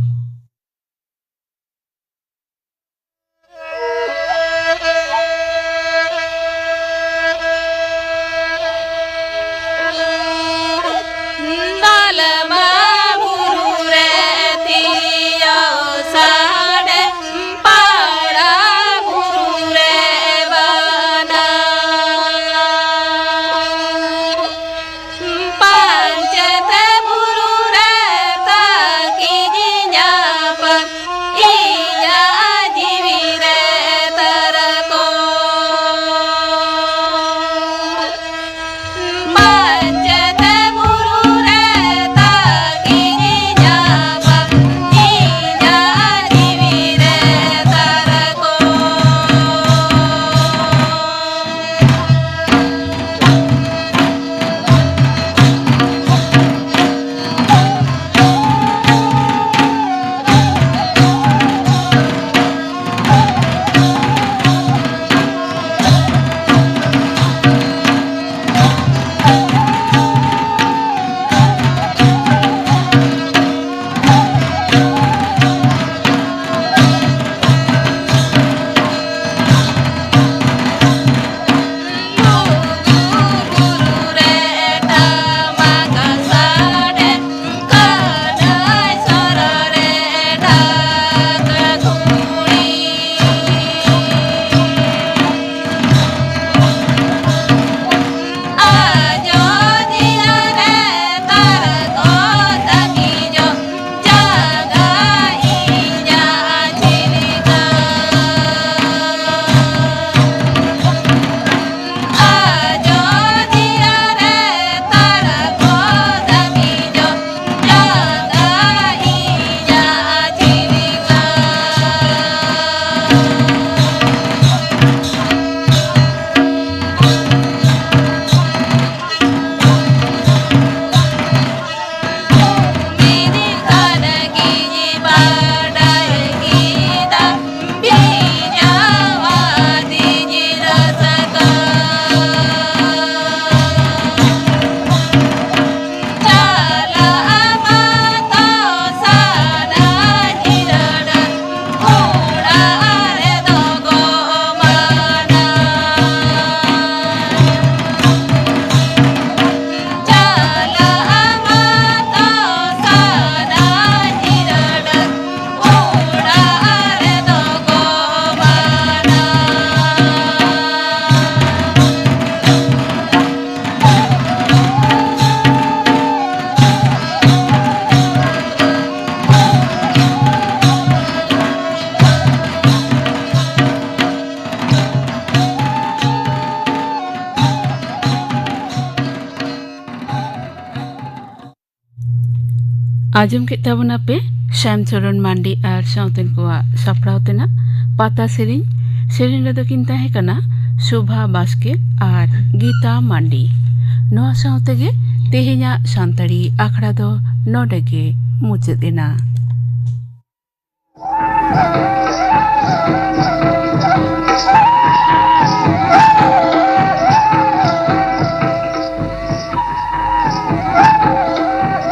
ᱟᱸᱡᱚᱢ ᱠᱮᱫ ᱛᱟᱵᱚᱱᱟ ᱯᱮ ᱥᱟᱢ ᱪᱚᱨᱚᱱ ᱢᱟᱱᱰᱤ ᱟᱨ ᱥᱟᱶᱛᱮᱱ ᱠᱚᱣᱟᱜ ᱥᱟᱯᱲᱟᱣ ᱛᱮᱱᱟᱜ ᱯᱟᱛᱟ ᱥᱮᱨᱮᱧ᱾ ᱥᱮᱨᱮᱧ ᱨᱮᱫᱚ ᱠᱤᱱ ᱛᱟᱦᱮᱸ ᱠᱟᱱᱟ ᱥᱳᱵᱷᱟ ᱵᱟᱥᱠᱮ ᱟᱨ ᱜᱤᱛᱟ ᱢᱟᱱᱰᱤ᱾ ᱱᱚᱣᱟ ᱥᱟᱶ ᱛᱮᱜᱮ ᱛᱮᱦᱮᱧᱟᱜ ᱥᱟᱱᱛᱟᱲᱤ ᱟᱠᱷᱲᱟ ᱫᱚ ᱱᱚᱰᱮ ᱜᱮ ᱢᱩᱪᱟᱹᱫ ᱮᱱᱟ᱾